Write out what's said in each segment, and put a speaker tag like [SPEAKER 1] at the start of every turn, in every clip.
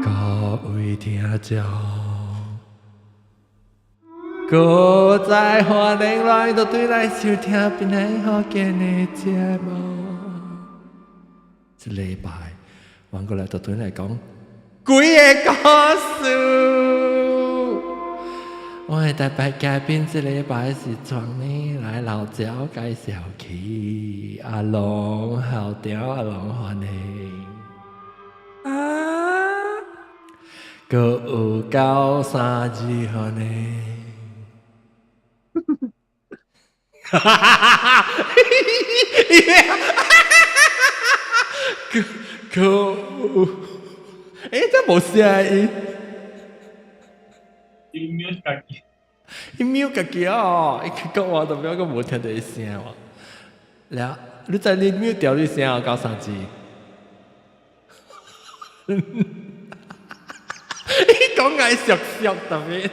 [SPEAKER 1] 各位聽眾，閣再歡迎來到對來收聽檳榔福建的節目。這禮拜，阮閣來到對來講鬼个故事。我的特別嘉賓這禮拜是從呢來老趙介紹起，阿龍校長，阿龍歡迎。啊！閣有九三二歡迎。哈哈哈哈哈！閣閣有，欸，這無聲伊。
[SPEAKER 2] 伊 mute 家己，
[SPEAKER 1] 伊 mute 家己哦，伊講話代表閣無聽著伊聲喎。了，你知你 mute 掉你聲哦，九三二。伊講愛熟熟特別。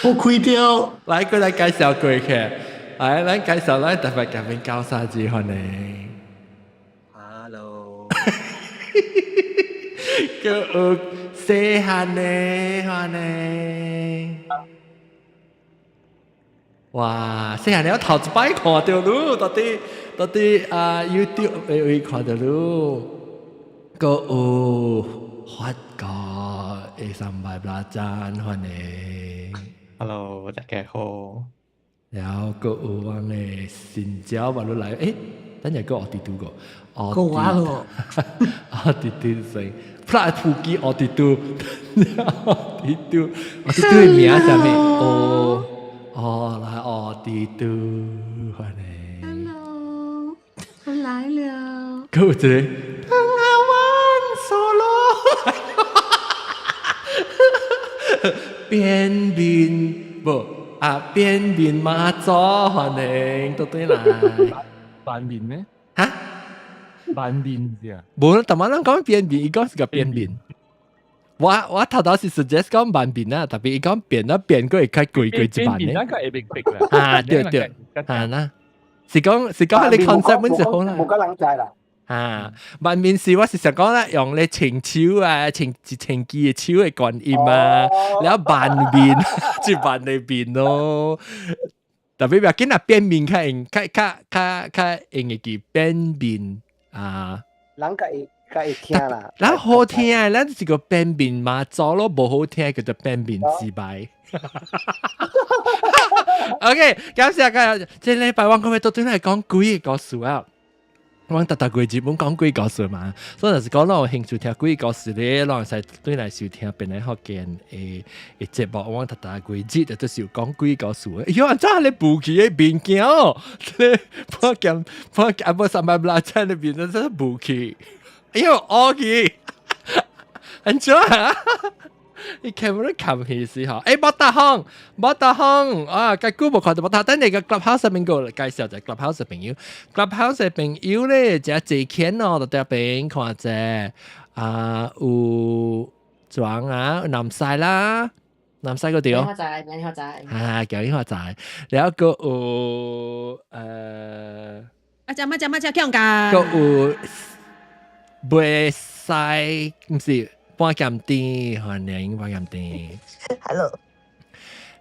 [SPEAKER 3] 我開掉。
[SPEAKER 1] 來，過來介紹過去。來，咱介紹咱特別嘉賓九三二歡迎。
[SPEAKER 3] Hello。
[SPEAKER 1] 閣有細漢的歡迎。哇！細漢的我頭一擺看著你，到底到底啊 YouTube 的位看著你。閣有發哥的三百八讚歡迎。
[SPEAKER 2] Hello，大家好。
[SPEAKER 1] 然後閣有阮的新椒嘛，你來，欸，等下閣奧迪拄過，
[SPEAKER 3] 閣我咯，
[SPEAKER 1] 奧迪拄先，普普基奧迪拄，奧迪拄，奧迪拄的名啥物？哦，哦，來奧迪拄，歡迎。
[SPEAKER 4] Hello，我來了。
[SPEAKER 1] 閣有一個，銅鑼灣 solo，變面無啊，變面媽祖歡迎倒轉來。
[SPEAKER 2] 扮面咩？
[SPEAKER 1] 哈？
[SPEAKER 2] 扮面是啊？
[SPEAKER 1] 無，逐擺人講變面，伊講是個變面。我頭頭是 suggest 講扮面啊，特別伊講變啊變，閣會較貴貴一萬呢。
[SPEAKER 2] 變面那個會明白啦。
[SPEAKER 1] 啊，對對，啊那，是講你 concept 本就好啦。
[SPEAKER 5] 無個人知啦。
[SPEAKER 1] 啊，萬面是我是想講咧，用咧清手啊，清一清機的手的觀音啊，然後萬面就萬的面咯。特別要緊啊，變面較用較較較較用會記變面啊。
[SPEAKER 5] 人較會較會聽啦。
[SPEAKER 1] 咱好聽啊，咱是個變面嘛，做咯無好聽叫做變面失敗。OK，感謝感謝，這禮拜我講欲倒轉來講鬼个故事啊。阮逐逐月日本講鬼故事嘛，所以若是講咱有興趣聽鬼故事咧，咱會使轉來收聽檳榔福建的的節目。阮逐逐月日就是有講鬼故事的。哎喲，按怎咧武器的物件哦？咧破劍破劍無三百六千的變成這武器。哎喲，烏去，按怎啊？你 camera 冚起時候，欸，莫大風，莫大風啊！較久無看著莫大，等下個 Clubhouse 上面個介紹一下 Clubhouse 的朋友，Clubhouse 的朋友咧，誠濟錢哦，就佇邊看者啊，有裝啊，南西啦，南西個對。
[SPEAKER 6] 櫻花仔，櫻花仔。
[SPEAKER 1] 啊，叫櫻花仔，然後閣有
[SPEAKER 4] 阿姐，阿姐，阿姐，強噶。
[SPEAKER 1] 閣有袂使，毋是。半鹹甜，歡迎半鹹甜。
[SPEAKER 6] Hello。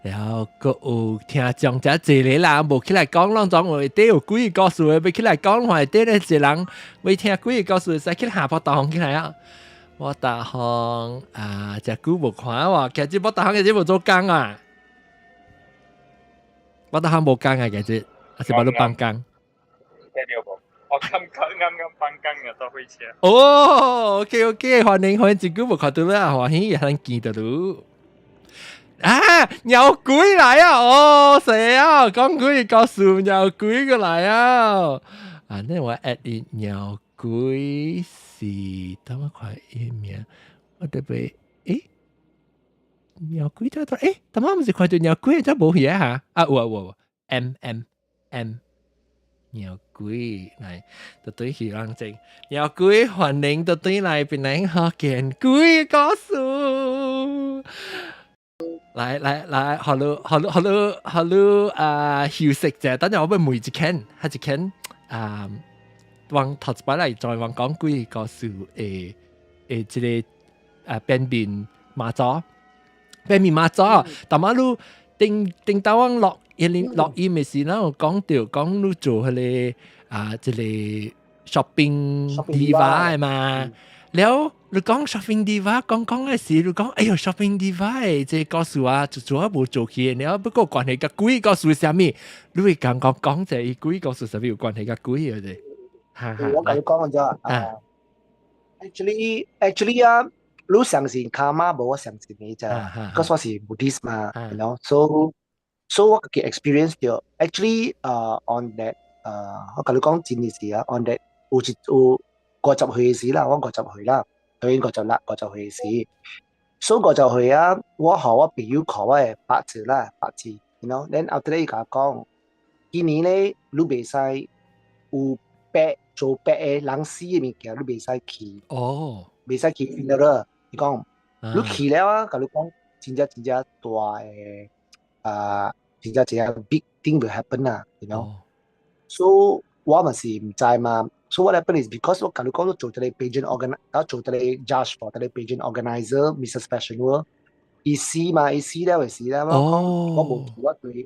[SPEAKER 1] 然後閣有聽眾遮濟個人無起來講，攏總有底有鬼故事的，欲起來講話底咧一個人欲聽鬼故事，使去下波大風起來啊！我大風啊，誠久無看喎，其實我大風其實無做工啊，我大風無工啊，其實還是捌你放工。
[SPEAKER 2] 聽到無？我剛剛啱啱放工啊，搭火車。
[SPEAKER 1] 哦，OK OK，歡迎歡迎，真久無看到你啊，歡喜也能見到你。啊，鳥鬼來啊！哦，誰啊？講鬼故事，鳥鬼過來啊！啊，那我 add 伊鳥鬼是，等我看伊名，我特別，欸，鳥鬼在倒？欸，頭仔毋是看著鳥鬼，這無去啊？啊，有啊有啊，M M M。鳥鬼來，就對去人正。鳥鬼歡迎就對來檳榔福建鬼故事。來來來，好咯好咯好咯好咯啊！休息者，等陣我欲問一間，彼一間啊，往頭一擺來再往講幾個故事，會會這个啊變面媽祖，變面媽祖，但馬你頂頂到往錄音錄音的時，咱有講著講你做彼个啊，這个 shopping diva 的嘛。了，你講 shopping diva 講講的時，你講哎喲 shopping diva 的這個故事啊，就做啊無做起的，了不過關係佮鬼故事啥物？你會講講講者伊鬼故事啥物有關係佮鬼的啫？哈哈。
[SPEAKER 5] 我共你講咗啊，actually 啊，你相信 karma 無？我相信你啫，because 我是 Buddhist 嘛，so 我嘅 experience 就 actually on that 我共你講真嘅事啊，on that 有一有50歲時啦，我五十歲啦，當然56，50歲時，所以50歲啊，我予我朋友看我的八字啦，八字，then after that 伊共我講，今年咧你袂使有白做白的人死的物件，你袂使去，袂使去 funeral，伊講，你去了啊，共你講，真正真正大的啊，真正真正 big thing will happen 啦，so 我嘛是毋知嘛。So what happened is because 我共你講，我做一個 pageant organ，我做一個 judge for 一個 pageant organizer Mrs Fashion World，伊死嘛，伊死了就死了。我講我無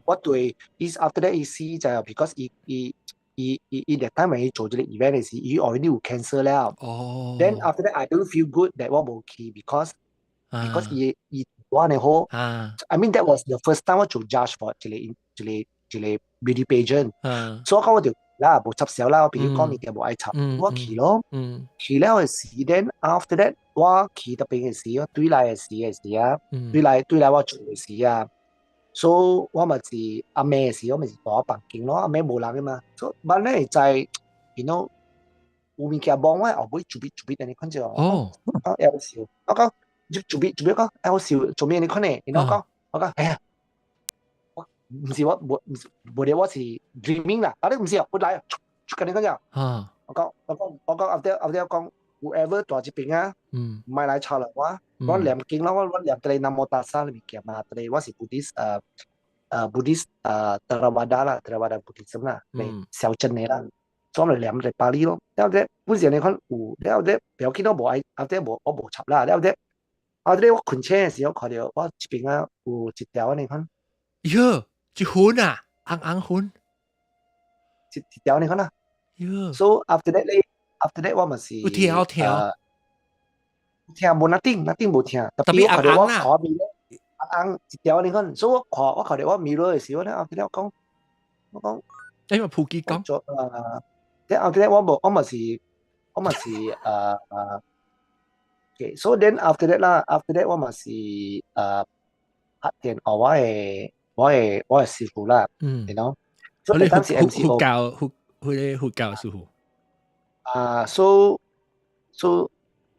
[SPEAKER 5] 我對，伊 after that 伊死就 because 伊伊伊伊伊 that time 伊做這個 event 的時，伊 already 有 cancer 了。Then after that I don't feel good that 我無去 because 伊伊我呢好。I mean that was the first time 我做 judge for 一個一個一個 beauty pageant。所以講我就啦，無插銷啦，我朋友講物件無愛插，我去咯。去了的時，then after that 我去特邊的時，我對來的時的時啊，對來我做的時啊，所以我嘛是暗暝的時，我嘛是蹛房間咯，暗暝無人的嘛，所以萬咧會知，有物件望我後尾做咩做咩按呢款隻
[SPEAKER 1] 哦，
[SPEAKER 5] 我會笑，我講做咩做咩講，會笑做咩按呢款呢？然後講我講哎呀，我毋是我無毋是無咧，我是 dreaming 啦，啊你毋是啊，我來啊，出按呢款隻，我講後底講 whoever 蹛這邊啊，毋愛來吵啦我，我念經咯，我念這個南無達薩的物件嘛，這個我是 Buddhist Buddhist Theravada 啦，Theravada Buddhism 啦，小鎮的啦，所以我念這巴利咯，了後本身你看有，了後不要緊，我無愛，後底無我無插啦，了後底後底我睏醒的時候看著我這邊啊有一條按呢款，
[SPEAKER 1] 喲，一魂啊，紅紅魂，
[SPEAKER 5] 一條按呢款啦，
[SPEAKER 1] 喲
[SPEAKER 5] ，so after that 咧，after that 我嘛是
[SPEAKER 1] 有聽有聽，
[SPEAKER 5] 聽無 nothing nothing 無聽，
[SPEAKER 1] 特別
[SPEAKER 5] 我看著我
[SPEAKER 1] 紅紅
[SPEAKER 5] 看面咧，紅紅一條按呢款，所以我看著我 mirror 的時候咧，after that 我講，
[SPEAKER 1] 因為普吉講，
[SPEAKER 5] 做then after that 我無我嘛是okay so then after that 啦，after that 我嘛是拍電話我的師傅啦，所以當時 MCO
[SPEAKER 1] 佛教佛彼个佛教師傅，
[SPEAKER 5] 啊，so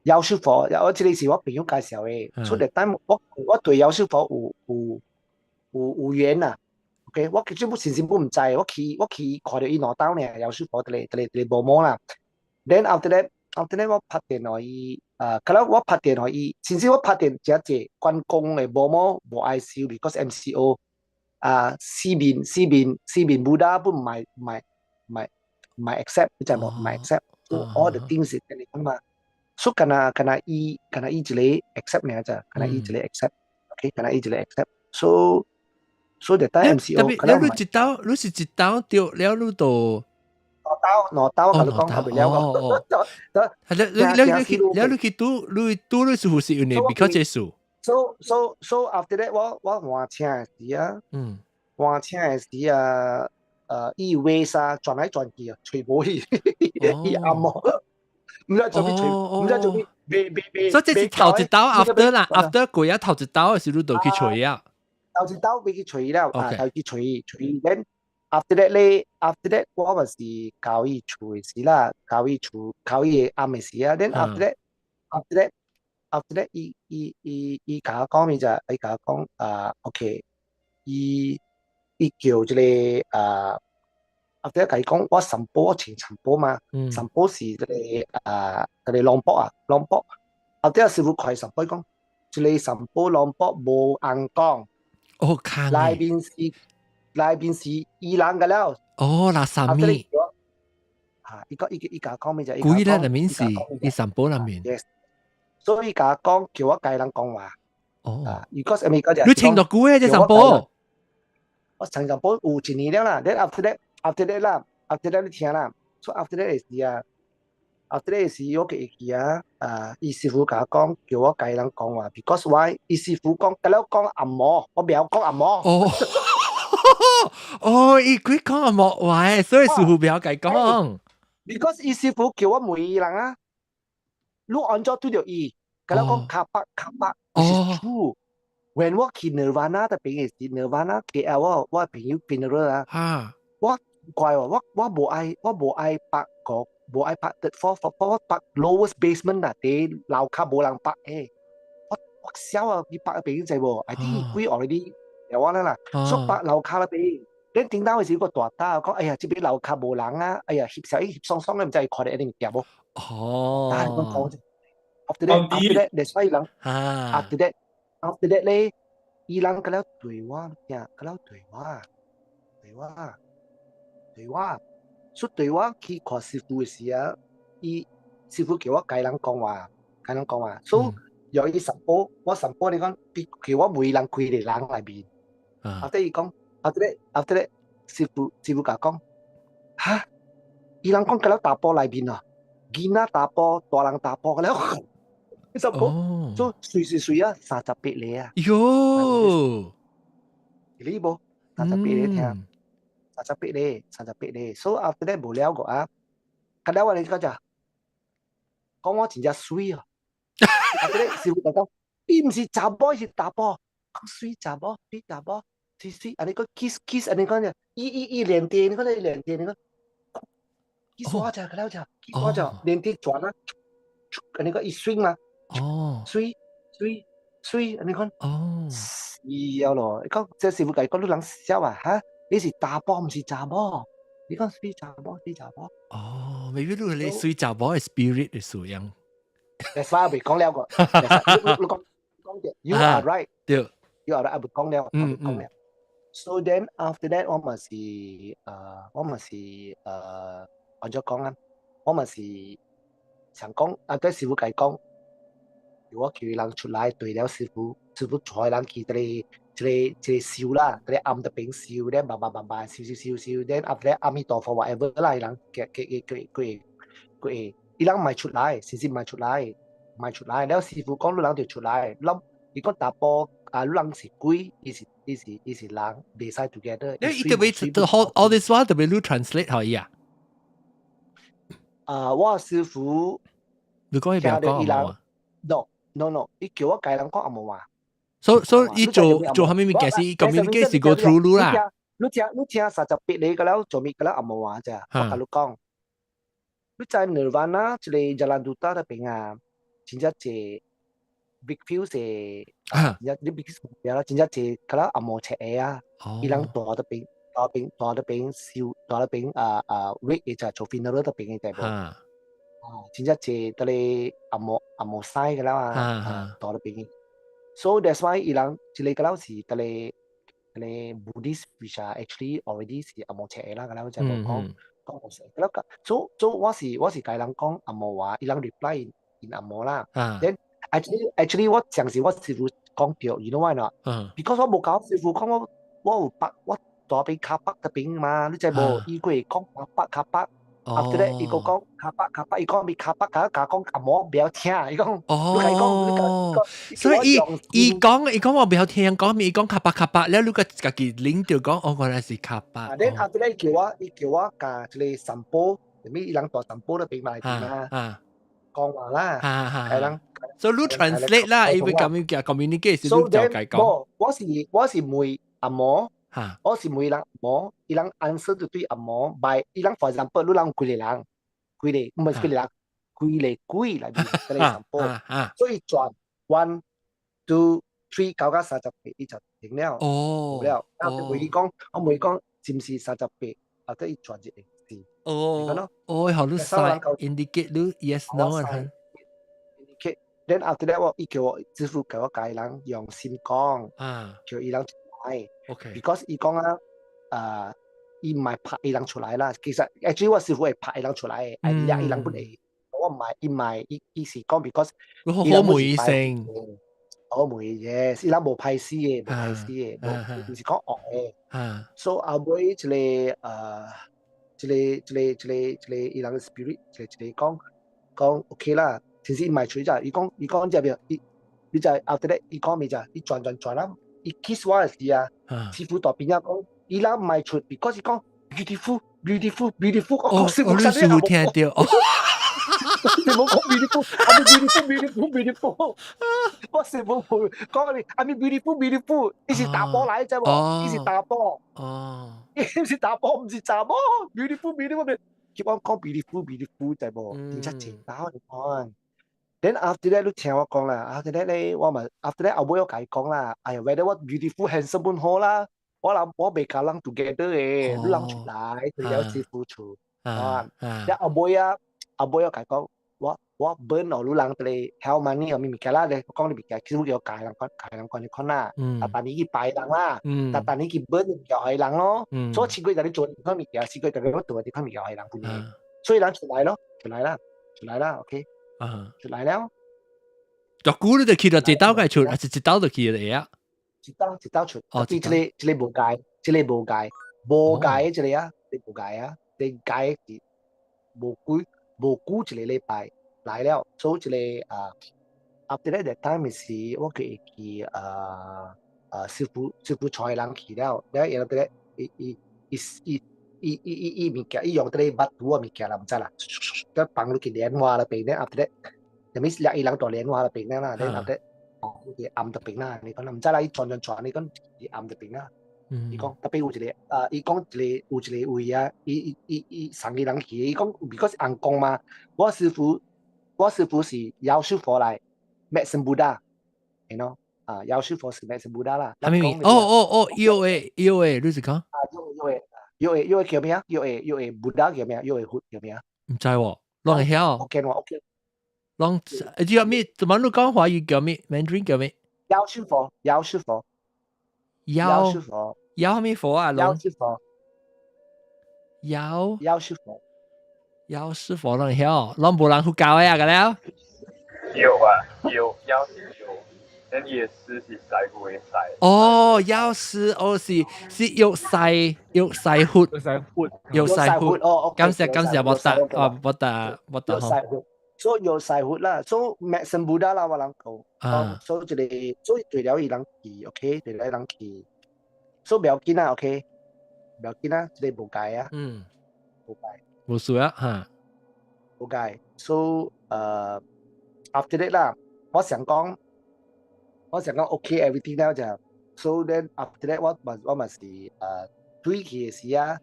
[SPEAKER 5] 藥師佛，我這个是我朋友介紹的，所以 that time 我對藥師佛有緣啊，OK，我其實我真心不毋知，我去看著伊兩兜爾，藥師佛佇咧無毛啦。Then after that 我拍電話伊，啊，可能我拍電話伊，甚至我拍電誠濟關公的母母無愛收，because MCO 啊，四面 Buddha 不毋愛毋愛毋愛毋愛 accept，你知無？毋愛 accept，so all the things 是按呢款嘛。所以敢若伊一个 accept 爾咋，敢若伊一個 accept，OK，敢若伊一個 accept，so that time MCO，
[SPEAKER 1] 特別你一刀，你是一刀掉了，你就
[SPEAKER 5] 兩刀兩刀，我共你講，還袂了講。
[SPEAKER 1] 係你去拄，你拄你師傅是因為比較結束。
[SPEAKER 5] So after that，我換車的時啊，換車的時啊，伊尾衫轉來轉去啊，揣無去，伊暗暝，毋知做咩揣，毋知做咩，袂袂袂。
[SPEAKER 1] 所以這是頭一刀 after 啦，after 過啊頭一刀的時，你就去揣啊。
[SPEAKER 5] 頭一刀欲去揣了，啊，頭去揣揣，then after that 咧，after that 我嘛是交伊厝的時啦，交伊厝，交伊的暗的時啊，then after that，after that，伊共我講咪就，伊共我講啊，OK，伊叫這個啊，after that 共伊講，我三寶我穿三寶嘛，三寶是這個啊，這個龍卜啊，龍卜，after 師傅看三寶講，這個三寶龍卜無紅講。
[SPEAKER 1] 哦，空
[SPEAKER 5] 內面是內面是伊人嘅了。
[SPEAKER 1] 哦，垃圾物。
[SPEAKER 5] 嚇！伊個伊伊共講咩就？
[SPEAKER 1] 鬼咧，內面是伊散步內面。
[SPEAKER 5] Yes。所以共講叫我共人講話。
[SPEAKER 1] 哦。
[SPEAKER 5] 如果係咪嗰隻？
[SPEAKER 1] 你穿到久嘅這散步？
[SPEAKER 5] 我穿散步有一年了啦。Then after that 啦，after that 你聽啦。所以 after that 的時啊，after that 的時我記會記啊。啊，伊師傅共我講叫我共人講話，because why？伊師傅講，佮了講紅毛，我袂曉講紅毛。
[SPEAKER 1] 哦。哦，伊佢講紅毛話，所以師傅袂曉共講。
[SPEAKER 5] Because 伊師傅叫我問伊人啊，你按怎對著伊，佮了講 car park car park，哦，true。When 我去 Nirvana 的邊時，Nirvana KL 我我朋友 funeral 啊，我怪喎，我無愛我無愛泊個，無愛泊 third floor fourth floor，我泊 lowest basement 啊，佇樓跤無人泊誒，我我痟啊，伊泊個邊知無？I think 伊鬼 already 有我啦啦，所以泊樓跤那邊。你頂到時個大大講，哎呀，這邊樓跤無人啊，哎呀，翕相翕爽爽的，毋知伊看著一定驚無？
[SPEAKER 1] 哦。
[SPEAKER 5] 但係講講，after that，after that，that's why 人，after that，after that 咧，伊人佮了對我，聽，佮了對我，對我，對我，所以對我去看師傅的時啊，伊師傅叫我共人講話，共人講話，所以由伊散步，我散步你講，叫我問人幾个人內面，後底伊講。After that，師傅師傅共講，哈，伊人講佮了查埔內面啊，囡仔查埔，大人查埔佮了，你十個，做隨時隨啊，38個啊。
[SPEAKER 1] 喲，
[SPEAKER 5] 你無三十八個聽，三十八個，三十八個，所以 after that 無了個啊，佮了我你講者，講我真正媠啊，after that 師傅就講，伊毋是查某，伊是查埔，講媠查某，媠查某。媠媠，按呢講 kiss kiss，按呢講就，伊伊伊連電，你講你連電，你講 kiss 我者，佮了者，kiss 我者，連電轉啊，按呢講伊 swing 嘛，
[SPEAKER 1] 哦，
[SPEAKER 5] 媠媠媠，按呢講，
[SPEAKER 1] 哦，
[SPEAKER 5] 死了咯，伊講這師傅共伊講你人痟啊，哈，你是查埔毋是查某，你講媠查某，媠查某。
[SPEAKER 1] 哦，maybe 你係媠查某嘅 spirit 嘅素樣。
[SPEAKER 5] That's why 我未講了個，你你講講嘅，You are right，
[SPEAKER 1] 對
[SPEAKER 5] ，You are right，我未講了，我未講了。So then after that 我嘛是誒，我嘛是誒，按怎講啊？我嘛是想講，啊，對師傅共伊講，我叫人出來對了師傅，師傅帶人去這個這個這個燒啦，這個暗的邊燒咧，慢慢慢慢燒燒燒燒，then after that 阿彌陀佛 whatever 啦，伊人佢佢佢佢佢伊人毋出來，是是毋出來，毋出來，了師傅講你人就出來，諗伊講查埔啊，你人是鬼，伊是伊是伊是人，袂使 together。
[SPEAKER 1] 你伊特別 all this while 特別你 translate 可以啊？
[SPEAKER 5] 啊，我師傅，
[SPEAKER 1] 你講伊袂講紅
[SPEAKER 5] ？No no no，伊叫我共人講紅毛話。
[SPEAKER 1] 所所以做做啥物物件是 communicate 是 go through 你啦。
[SPEAKER 5] 你聽你聽38個個了做物個了紅毛話咋？我共你講，你在 Nirvana 這個 Jalan Duta 那邊啊，真正濟 Brickfields 是，真正你 Brickfields 啦，真正濟個了紅毛冊個啊，伊人蹛佇邊蹛邊蹛佇邊燒蹛佇邊啊啊 wake 的就做 funeral 佇邊的對無？啊，真正濟佇咧紅毛紅毛西個了啊，蹛佇邊。So that's why 伊人這個個了是佇咧佇咧 Buddhist which are actually already 是紅毛冊個啦，個了就講講成，個了個，所所我是我是共人講紅毛話，伊人 reply in 紅毛啦。Then actually 我上時我師傅講對，you know why not？Because 我無教師傅講我我有泊我蹛佇 car park 這邊嘛，你知無？伊過會講 car park car park。After that，伊閣講 car park car park，伊講咪 car park，共共講紅毛袂曉聽，伊講，
[SPEAKER 1] 哦，所以伊伊講伊講我袂曉聽，講咪伊講 car park car park，了你個家己領著講，哦，原來是 car park。
[SPEAKER 5] Then after that 叫我，伊叫我共一個散步，啥物伊人蹛散步咧邊嘛嘛，講話啦，係人。
[SPEAKER 1] 所以你 translate 啦，因為 communicate 是你就解講。
[SPEAKER 5] 無，我是我是問紅毛。我是問人無，伊人 answer 就對紅毛，by 伊人 for example，你人幾個人，幾個，毋是幾個人，幾個鬼內面，佇咧散步，所以轉 one two three 九到三十八，伊就停了，
[SPEAKER 1] 哦，
[SPEAKER 5] 了。啊，問伊講，我問伊講，是毋是三十八？啊，得伊轉一個字。
[SPEAKER 1] 哦，哦，好，你 sign indicate 你 yes no 啊
[SPEAKER 5] ？indicate。Then after that 我伊叫我師傅叫我共伊人用心講，叫伊人。來。
[SPEAKER 1] ，OK。
[SPEAKER 5] Because 伊講啊，伊唔係拍伊人出來啦。其實 actually 我師傅會拍伊人出來嘅，係掠伊人本嚟。我唔係，伊唔係，伊是講 because
[SPEAKER 1] 好好梅性，
[SPEAKER 5] 好梅嘅，伊人無歹勢嘅，無歹勢嘅，無唔是講惡嘅。所以後尾一個伊人 spirit 一個講講 OK 啦，其實伊唔係出咋，伊講這邊，伊你就 after that 伊講咩咋，伊轉轉轉啦，伊 kiss 我嘅時啊，師傅大邊仔講，伊人唔係出，because 伊講 beautiful beautiful beautiful，
[SPEAKER 1] 哦，我你師傅聽到。
[SPEAKER 5] 你冇講 beautiful，I mean beautiful beautiful beautiful，我師傅冇講你，I mean beautiful beautiful，伊是查埔來啫喎，伊是查埔，伊是查埔，唔是查某，beautiful beautiful，叫我講 beautiful beautiful 就無，真正真搞你看。Then after that 你聽我講啦，after that 咧我咪 after that 後尾我共伊講啦，哎呀，whether 我 beautiful handsome 本好啦，我諗我未共人 together 嘅，你人出來，對了師傅出，啊，一後尾啊，後尾我共伊講。我 burn 哦，你人佇 hell money 哦，物件啦咧，我講你物件，其實我叫教人講，教人講你看啦，逐逐年去拜人啦，逐逐年去 burn 物件予人咯，所以試過就你做呢款物件，試過就你做呢款物件予人本嘢，所以人出來咯，出來啦，出來啦，OK，出來了。
[SPEAKER 1] 就估你就去到一刀嘅出，還是一刀就去了啊？
[SPEAKER 5] 一刀一刀出，哦，這個無界，這個無界，無界這個啊，這個無界啊，這界是無幾無久一個禮拜。來了，所以這個啊，after that time 是我記去師傅帶人去了，了然後咧，伊伊伊伊伊伊伊伊物件，伊用這個抹塗的物件啦，毋知啦，佮放落去蓮花啦邊咧，after that，就咪掠伊人大蓮花啦邊咧啦，咧 after that，哦，伊暗就邊啦，你講毋知啦，伊轉轉轉，你講伊暗就邊啦。伊講特別有一個啊，伊講一個有一個位啊，伊伊伊伊送伊人去，伊講 because 紅光嘛，我師傅是藥師佛來，Medicine Buddha，you know 啊，藥師佛是 Medicine Buddha 啦。
[SPEAKER 1] 啥物？哦哦哦，藥的藥的，你是講？
[SPEAKER 5] 啊，藥的藥的藥的叫咩啊？藥的藥的 Buddha 叫咩啊？藥的佛叫咩啊？
[SPEAKER 1] 毋知喎，攏會曉。
[SPEAKER 5] OK 喎，OK。
[SPEAKER 1] 攏，叫咩？怎麼你講華語叫咩？Mandarin 叫咩？
[SPEAKER 5] 藥師佛，藥師佛。
[SPEAKER 1] 藥
[SPEAKER 5] 師佛。
[SPEAKER 1] 藥咩佛啊？
[SPEAKER 5] 藥師佛。
[SPEAKER 1] 藥。
[SPEAKER 5] 藥師佛。
[SPEAKER 1] 藥師佛攏會曉，攏無人去教的啊個了。
[SPEAKER 2] 有啊，有藥是有，但伊的師是師傅的師。
[SPEAKER 1] 哦，藥師哦是藥師藥師佛，
[SPEAKER 2] 藥師佛，
[SPEAKER 1] 藥師佛。
[SPEAKER 5] 哦，
[SPEAKER 1] 感謝感謝，無答哦，無答無答
[SPEAKER 5] 藥師佛，所以藥師佛啦，所以 Medicine Buddha 啦，我人講。啊。所以這個，所以對了伊人去，OK，對了伊人去，所以不要緊啊，OK，不要緊啊，這個無解啊。無解。
[SPEAKER 1] 無事啊，嚇。
[SPEAKER 5] 無解，所以after that 啦，我想講 OK everything 了就，so then after that 我嘛是對去的時啊，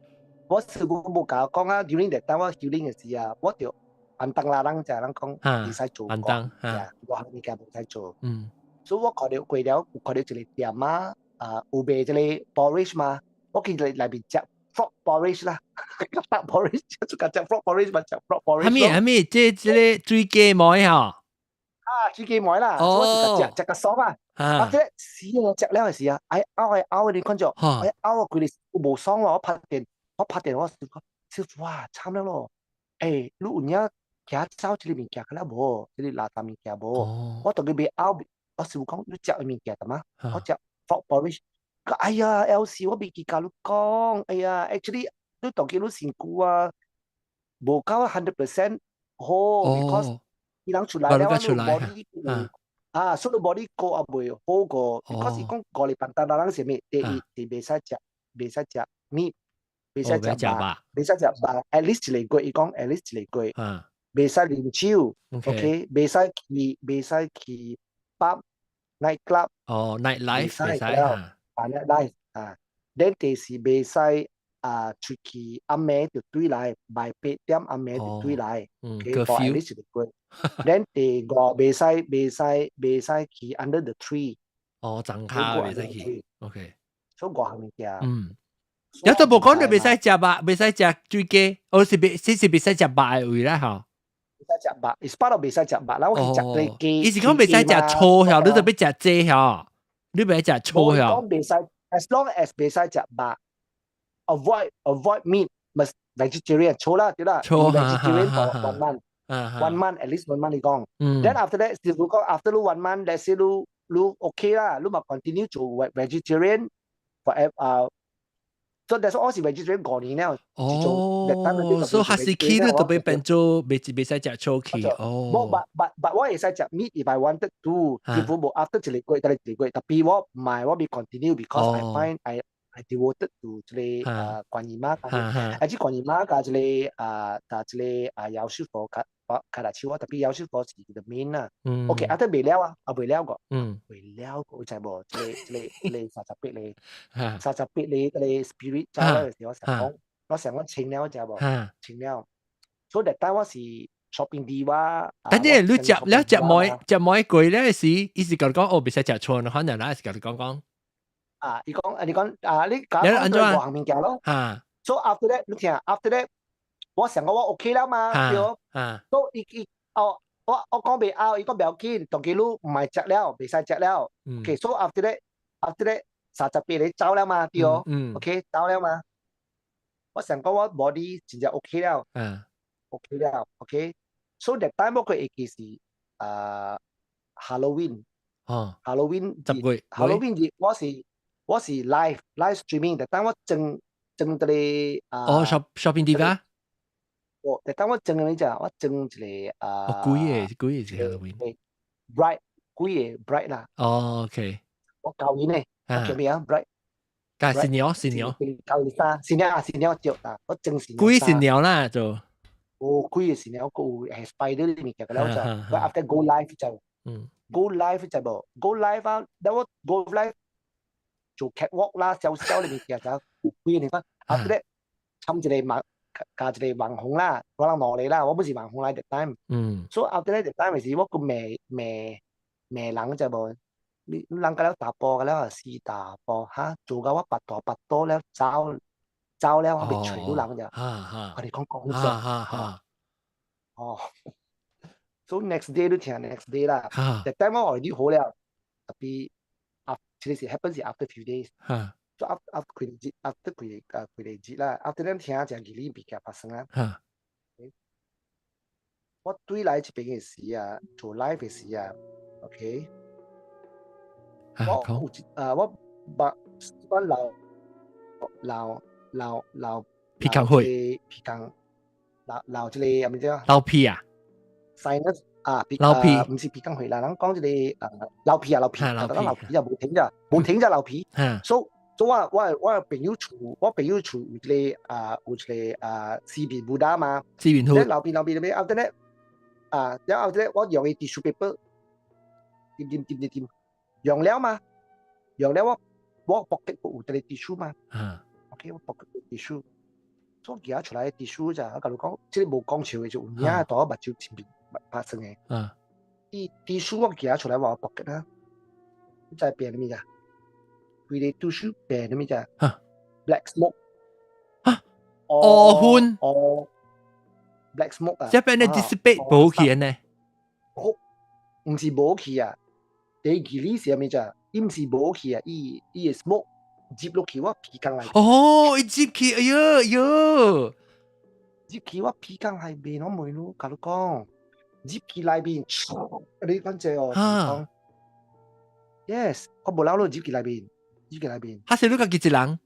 [SPEAKER 5] 我師傅無共我講啊，during that time 我 healing 的時啊，我就按當啦人就人講會使做，
[SPEAKER 1] 按當，
[SPEAKER 5] 我行物件無使做，所以我看到過了，有看到一個店啊，啊有賣這個 porridge 嘛，我見內內面食 frog porridge 啦，白 porridge 就食 frog porridge 嘛，食 frog porridge。
[SPEAKER 1] 啥物啥物？這個水雞糜吼？
[SPEAKER 5] 啊，水雞糜啦，我就食食個爽啊！啊，這死我食了的時啊，哎咬哎咬你看著，哎咬啊，規個無爽喎，我拍電，我拍電話師傅，師傅啊，慘了咯！欸，你有影行走這個物件，敢若無？這個垃圾物件無？我當佢袂咬，我師傅講你食物件得嗎？我食 frog porridge。哎呀，L C 我未記共你講，哎呀，actually 你當佢你身軀啊，無夠 100% 好，because 伊人出來了，你 body 啊，所以 body 過也袂好過，because 伊講五日辦單人是咩？第一是袂使食，袂使食 meat，袂使食肉，袂使食肉，at least 一個月，伊講 at least 一個月，袂使啉酒，OK，袂使去 pub night club，
[SPEAKER 1] 哦，night life 袂使
[SPEAKER 5] 啊，night life 啊，咱第四袂使啊出去暗暝就對來，賣8點暗暝就對來，OK，for at least 一個月。咱第五袂使去 under the tree。
[SPEAKER 1] 哦，長卡袂使去，OK。
[SPEAKER 5] 所以五項物件。
[SPEAKER 1] 有都無講你袂使食肉，袂使食水雞，哦是袂，這是袂使食肉的位啦吼。
[SPEAKER 5] 袂使食肉，is part of 袂使食肉，啦我去食個雞。
[SPEAKER 1] 伊是講袂使食醋曉，你就欲食這曉，你袂使食醋曉。
[SPEAKER 5] 講袂使。As long as 袂使食肉，avoid meat must vegetarian 錯啦，對啦，vegetarian for one month。One month at least one month 你講。Then after that，師傅講 after 你 one month，let's say 你 OK 啦，你咪 continue 做 vegetarian for 啊。所以 that's 我是 vegetarian 5年了。
[SPEAKER 1] 哦，所以還是去你都被變做袂使食草去。哦。
[SPEAKER 5] 冇，but 我會使食 meat if I wanted to。師傅冇 after 一個月，得一個月，tapi 我唔係我未 continue because I find I devoted to 這個觀音媽，啊這觀音媽佮這個啊，佮這個啊藥師佛較較來手我，tapi 藥師佛是 the main 啦。OK，啊，得未了啊，啊未了個，未了個，有知無？這個38個，38個這個 spirit 走了的時候，我想講清了，知無？清了。所以 that time 我是 shopping diva。
[SPEAKER 1] 但係你食了食每食每季咧時，伊是共你講哦，袂使食菜，可能啦，是共你講講。
[SPEAKER 5] 啊，伊講啊，你講啊，你講講對無項物件咯。So after that，你聽，after that，我想講我 OK 啦嘛，對。So 伊伊哦，我講袂拗，伊講不要緊，當佢你唔係食了，袂使食了。OK，so after that，after that，38個走了嘛，對。OK，走了嘛。我想講我 body 真正 OK 了。OK 了，OK。So that time 我會記是啊 Halloween。Halloween。
[SPEAKER 1] 10月。
[SPEAKER 5] Halloween 日我是 live streaming，但當我裝裝這個啊。
[SPEAKER 1] 哦，shopping diva。
[SPEAKER 5] 哦，但當我裝咩只？我裝一個啊。
[SPEAKER 1] 哦，幾個幾個是 Halloween。
[SPEAKER 5] Bride，幾個 bride 啦。
[SPEAKER 1] 哦，OK。
[SPEAKER 5] 我教伊呢，叫咩啊？Bride。
[SPEAKER 1] 架新娘，新娘。
[SPEAKER 5] 教伊衫，新娘啊，新娘對啊，我裝新娘。
[SPEAKER 1] 幾新娘啦，就。
[SPEAKER 5] 哦，幾個新娘，個有係 spider 啲物件個了就，我 after go live 就，go live 就無，go live 啊，等我 go live。做 catwalk 啦，小小啲物件就幾個地方。After that，參一個網，加一個網紅啦，我人攞嚟啦，我不是網紅來 that time。所以 after that time 時，我個罵罵罵人就無，你人個了查埔個了死查埔哈，做到我腹大腹肚了走走了，我袂揣到人就。我哋講講笑。哦。So next day 你聽 next day 啦。That time 我 already 好了，tapi 其實是 happen 是 after few days。So after 幾日，after 幾啊幾日啦，after 咱聽一個物件發生啦。我對來這邊嘅時啊，做 live 嘅時啊，OK。我有一啊，我捌我流流流流
[SPEAKER 1] 鼻孔血，
[SPEAKER 5] 鼻孔流流這個係咪叫？
[SPEAKER 1] 流鼻啊
[SPEAKER 5] ？sinus 啊，
[SPEAKER 1] 流鼻
[SPEAKER 5] 唔是鼻孔血啦，人講這個啊流鼻啊流鼻，流流鼻就無停咋，無停就流鼻。所以我朋友厝，我朋友厝有一個啊有一個啊四面 Buddha 嘛，
[SPEAKER 1] 四面佛。
[SPEAKER 5] 流鼻流鼻流鼻，後咧啊，然後咧我用伊 tissue paper，點點點點點，用了嘛，用了我 pocket 有一個 tissue 嘛，OK 我 pocket 有 tissue，所以夾出來 tissue 就我共你講，這個無講笑的，就有影大我目睭前面發生的。伊 tissue 我夾出來我 pocket 啊，你知變啥物啊？規個 tissue 變啥物啫？Black smoke。
[SPEAKER 1] 啊？烏雲。
[SPEAKER 5] 哦，black smoke 啊。
[SPEAKER 1] 這變咧 dissipate 無去呢？
[SPEAKER 5] 毋是無去啊，第二理是啥物啫？伊毋是無去啊，伊會 smoke 入落去我鼻孔內。
[SPEAKER 1] 哦，伊入去，哎喲喲，
[SPEAKER 5] 入去我鼻孔內面，我問你，共你講，入去內面，你講這哦，Yes，我無諗到入去內面，入去內面。
[SPEAKER 1] 哈是你家己一人，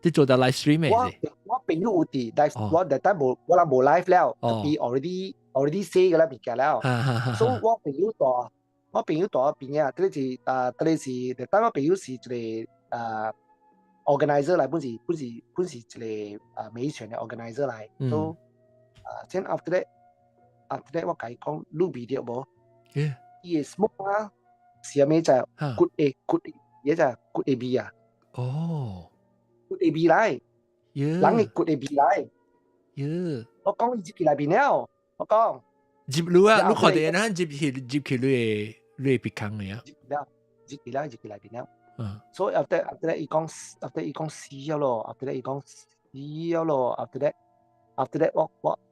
[SPEAKER 1] 你做到 live stream 嘅？
[SPEAKER 5] 我朋友有佇，但我 that time 無，我人無 live 了，tapi already say 個啦物件了，所以我朋友蹛，我朋友蹛邊啊，這個是啊，這個是，that time 我朋友是一個啊 organizer 來，本是一個啊美選的 organizer 來，所以啊，then after that 我共伊講，你聞著無？伊的 smoke 啊，是啥物就骨的骨，伊只骨的味啊。骨的味來，人的骨的味來。我講伊入去內面了，我講。
[SPEAKER 1] 入你啊，你看到咱入去你的鼻孔的啊？
[SPEAKER 5] 入了，入去了，入去內面了。所以 after that 伊講，after 伊講死了咯，after that 伊講死了咯，after that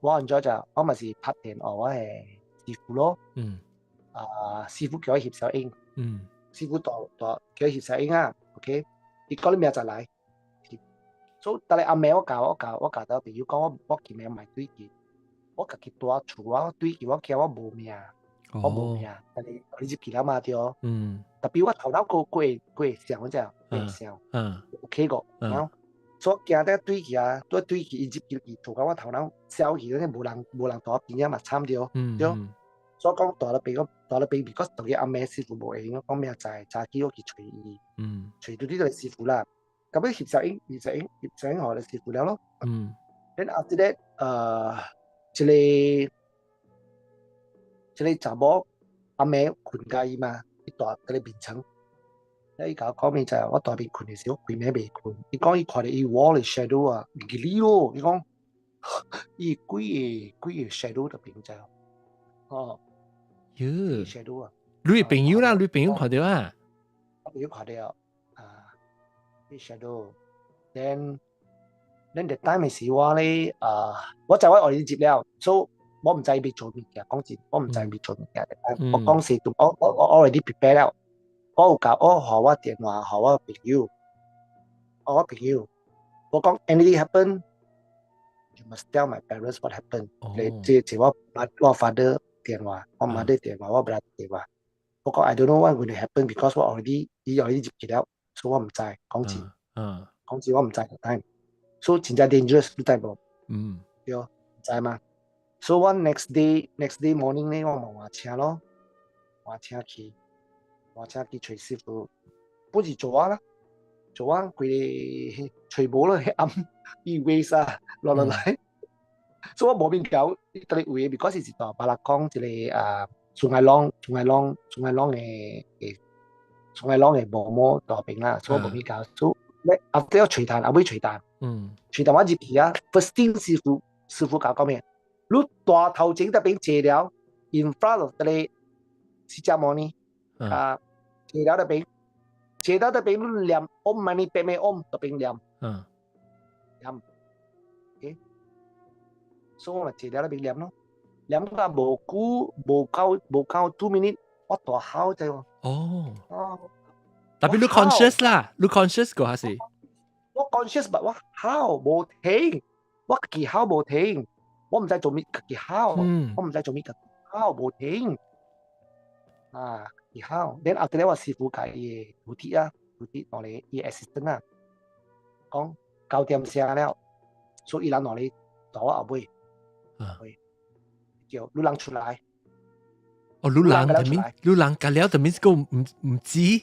[SPEAKER 5] 我按怎就，我嘛是拍電話我的師傅咯。啊，師傅叫我翕小影。師傅大大叫我翕小影啊，OK。伊講你明仔來。所以但係暗暝我教到朋友講我今暝莫對去，我家己蹛厝我對去，我驚我無命，我無命，但係你入去了嘛對。特別我頭腦閣會想這會想，OK 個，然後所以驚得對去啊，對對去伊入去伊厝到我頭腦消去，嗰無人無人蹛邊仔嘛慘對，對。所以講蹛咧邊講蹛咧邊，because 當日暗暝師傅無閒，我講明仔早起我去揣伊，揣到呢個師傅啦。咁樣翕相影，翕相影，翕相影予師傅了咯。Then after that，這個查某暗暝睏佮伊嘛，伊蹛佇咧眠床。伊共我講明就係我蹛邊睏的時候，規暝袂睏。伊講伊看著伊 wall 的 shadow 啊，吉哩咯。伊講伊幾個 shadow 佇邊就，哦，
[SPEAKER 1] 喲
[SPEAKER 5] ，shadow 啊。
[SPEAKER 1] 你朋友啦，你朋友看著啊？
[SPEAKER 5] 我朋友看著啊，啲 shadow。Then the time 是我咧，啊，我知我愛你接了，所以我毋知欲做物件，講真，我毋知欲做物件。我講是，我 already prepare 了。我有共我予我電話，予我朋友，我朋友，我講 anything happen，you must tell my parents what happened。你這這我 father 電話，我 mother 電話，我 brother 電話。我講 I don't know what going to happen because 我 already 伊 already 入去了，所以我毋知，講真，講真我毋知個 time。所以真正 dangerous，你知無？
[SPEAKER 1] 嗯。
[SPEAKER 5] 對，毋知嘛？所以我 next day morning 咧，我嘛換車咯，換車去。換車去揣師傅，不是做啊啦，做啊規个揣無咯，彼暗伊 waste 啊落落來，所以我無變搞，佇咧位，because 是蹛巴拉講一個啊，Sungai Long、Sungai Long、Sungai Long 的 Sungai Long 的某某蹛邊啦，所以我無變搞，所以咧後底我揣單，後尾揣單，揣單我入去啊，first thing 師傅共我講咩？你蹛頭前這邊坐了，in front of 這個釋迦牟尼。啊，坐了這邊，坐到這邊你念唵嘛呢叭咪吽，這邊念，念，OK，所以我咪坐了這邊念咯，念到無久無夠 2 minute，我大吼者喎。
[SPEAKER 1] 哦。特別你 conscious 啦，你 conscious 過還是？
[SPEAKER 5] 我 conscious，但我吼無停，我家己吼無停，我毋知做咩家己吼，我毋知做咩家己吼無停，啊。然後，then after that 我師傅共伊的徒弟啊，徒弟兩個伊 assistant 啊，講9點聲了，所以伊人兩個蹛我後尾，後尾叫女人出來。
[SPEAKER 1] 哦，女人就面，女人隔了就面個毋知，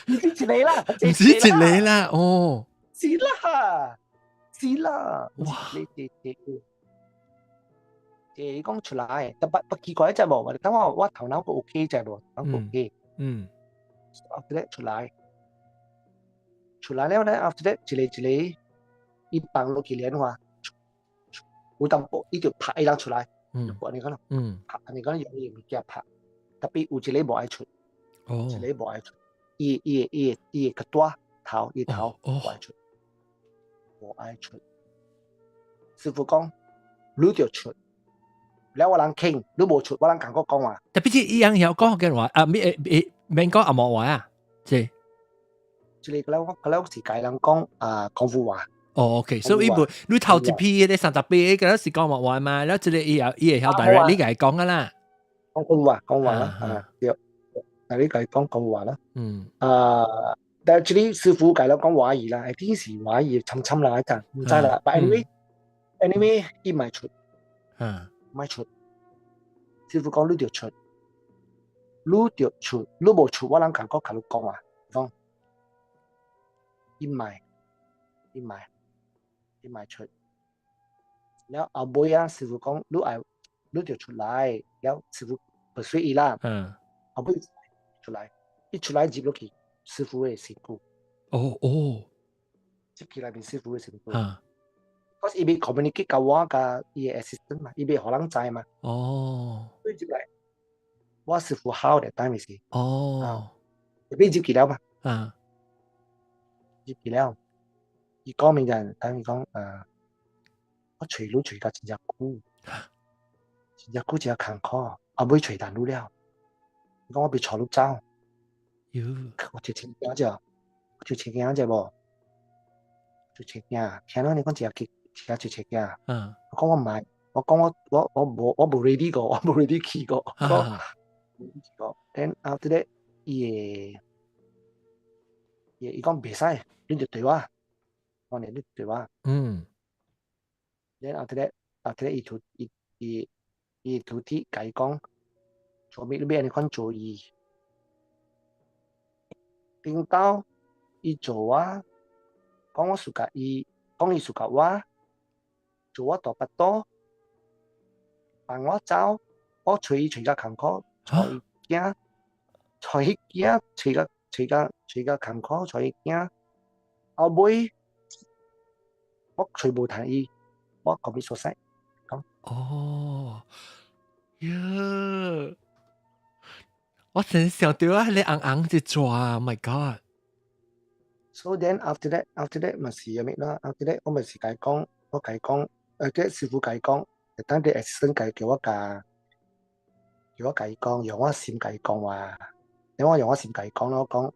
[SPEAKER 5] 毋止一個啦，
[SPEAKER 1] 毋止一個啦，哦，
[SPEAKER 5] 是啦，是啦，
[SPEAKER 1] 哇，
[SPEAKER 5] 你你你你講出來，但不奇怪一隻無，等我頭腦個 OK 隻無，頭腦 OK，after that 出來，出來了呢，after that 一個一個，伊放落去蓮花，有淡薄，伊就拍伊人出來，按呢講咯，拍按呢講用伊物件拍，特別有一個無愛出，一個無愛出，伊個大頭，伊頭無愛出，無愛出。師傅講，你就出。了我人傾，你無出，我人共我講話。
[SPEAKER 1] 特別是伊樣曉講嘅話，啊，咩誒免講紅毛話啊，這。
[SPEAKER 5] 這個我是共人講啊，廣府話。
[SPEAKER 1] 哦，OK，所以伊無你頭一批咧38個是講白話嘛，了這個伊會曉 direct 你共伊講噶啦。
[SPEAKER 5] 講廣府話，講話啦，啊對，嗱你共伊講廣府話啦。啊，但係這裡師傅共我講華語啦，I think 是華語參參啦一陣，毋知啦。But anyway，anyway，伊莫出，莫出。師傅講你著出，你著出，你無出，我人共我共你講話，講，伊莫，伊莫，伊莫出。了後尾啊，師傅講你愛，你著出來，了師傅 persuade 伊啦。後尾出來，一出來入落去，師傅的身軀。入去內面師傅的身軀。我伊欲 communicate 共我佮伊的 assistant 嘛，伊欲予人知嘛。所以入來，我師傅吼的 time 是。伊欲入去了嘛？入去了，伊講明就，等伊講，我揣你揣甲真正久，真正久真艱苦，後尾揣到你了。伊講我欲帶你走。我直情驚者，就切鏡啫無，就切鏡，聽到你講食去食就切鏡。我講我唔係，我講我無 ready 過，我無 ready 去過。講過，then after that，伊講袂使，你就對我，我你對我。Then after that，伊徒弟共伊講，做咩你欲按呢款做伊？頂到伊做我，講我 suka 伊，講伊 suka 我，做我大腹肚，放我走，我揣伊揣甲艱苦，揣伊囝，揣伊囝，揣甲艱苦，揣伊囝，後尾我揣無趁伊，我 commit suicide。
[SPEAKER 1] 哦，喲！我真想到啊，你紅紅一逝，Oh my God！
[SPEAKER 5] So then after that 嘛是啥物啦？After that 我咪是共伊講，我共伊講，這師傅共伊講，等啲 assistant 共叫我共伊講，用我心共伊講話，你我用我心共伊講咯，講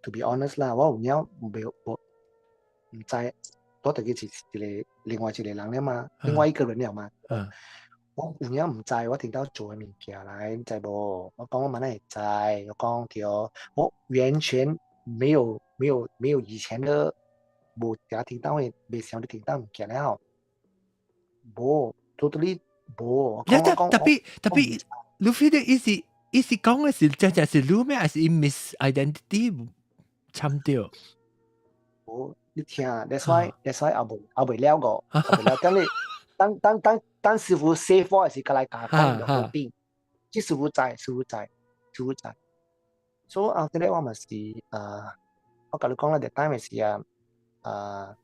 [SPEAKER 5] ，to be honest 啦，我有影袂無毋知，我自己是一個另外一個人了嘛，另外一個人了嘛。我有影毋知，我聽到做的物件來，你知無？我講我嘛哪會知？我講對，我完全沒有以前的無定聽到的，袂想著聽到物件了，無，totally 無。
[SPEAKER 1] 特別，你 feel 到伊是講的是真正是你咩？還是伊 misidentity 參掉？
[SPEAKER 5] 無，你聽，that's why 也未了過，也未了。等你等師傅 save 我的時，過來共講就好啲。這師傅知，師傅知，師傅知。所以 after that 我嘛是啊，我共你講啦，that time 是啊，啊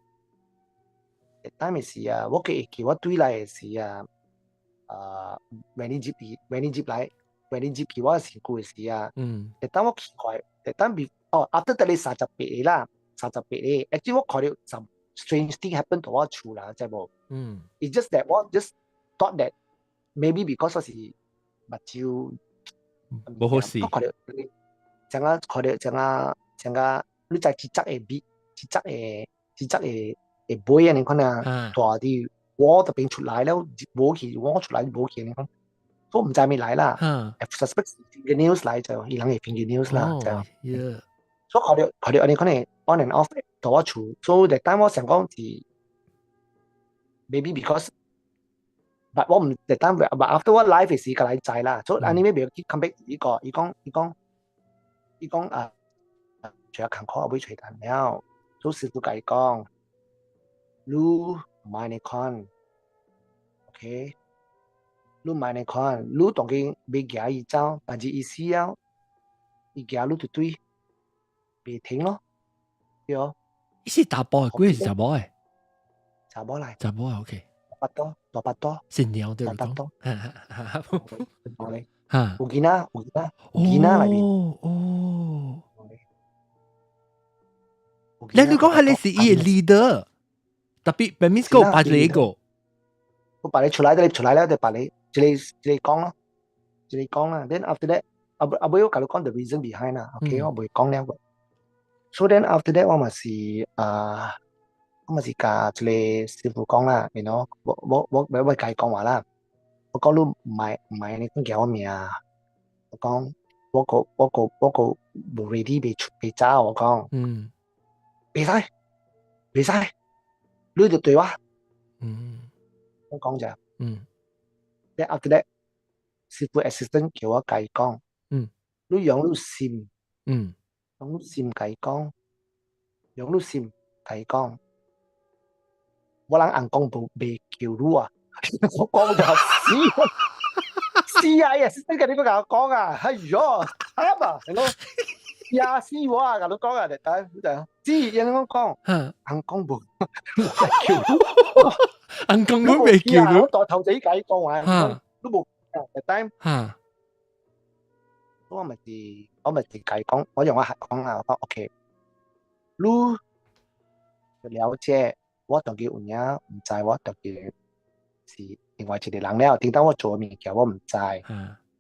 [SPEAKER 5] ，that time 是啊，我記記我對來的時啊，啊，when 你入去，when 你入來，when 你入去我身軀的時啊，that time 我奇怪，that time be 哦，after 得你38個啦，38個，actually 我看著 some strange thing happen 到我厝啦，知無？It's just that 我 just thought that maybe because 我是目睭
[SPEAKER 1] 無好勢，
[SPEAKER 5] 我看著像啊，看著像啊，像啊，你知一隻會尾，一隻會尾按呢款啊，大佇鍋特邊出來了，無去鍋出來無去按呢款，我毋知啥物來啦。Suspect fingernails 來就伊人會 fingernails 啦，就。所以看著按呢款的 on and off 到我厝，所以 that time 我想講是 maybe because but 我毋 that time but after 我 live 的時，過來知啦，所以按呢欲去 come back 伊個，伊講啊，除咗艱苦後尾揣趁了，所以師傅共伊講，你莫按呢款，OK，你莫按呢款，你當今欲舉伊走，但是伊死了，伊舉你就對，袂停咯，對哦。
[SPEAKER 1] 伊是查埔的，鬼是查某的？
[SPEAKER 5] 查某來。
[SPEAKER 1] 查某的 OK。
[SPEAKER 5] 大腹肚，大腹肚。
[SPEAKER 1] 新娘對
[SPEAKER 5] 大腹肚。
[SPEAKER 1] 哈。
[SPEAKER 5] 有囡仔，有囡仔，有囡仔內面。
[SPEAKER 1] 哦。你講係你是伊的 leader，特別 that means 個別一個。
[SPEAKER 5] 我別你出來，你出來了就別你，一個講咯，一個講啦。Then after that，後尾我共你講 the reason behind 啦，OK，我袂講了個。So then after that 我嘛是啊，我嘛是共一個師傅講啦，you know，我共伊講話啦。我講你毋係你講叫我名，我講我個無 ready 袂出袂走，我講。袂使，袂使，你就對我。我講者。Then after that，師傅 assistant 叫我共伊講。你用你心。用你心共伊講，用你心共伊講。我人翁公無袂救你啊！我講就死，死啊！assistant 共你閣共我講啊！哎喲，慘啊！係咯，也死我啊！共你講啊，就就死，人講講，翁公無救你，
[SPEAKER 1] 翁公都袂救你。
[SPEAKER 5] 我大頭仔共伊講話，你無就我咪是共伊講，我用我講啦，我講 OK，你了解我當佢有影毋知我當佢是另外一個人了，頂當我做的物件我毋知，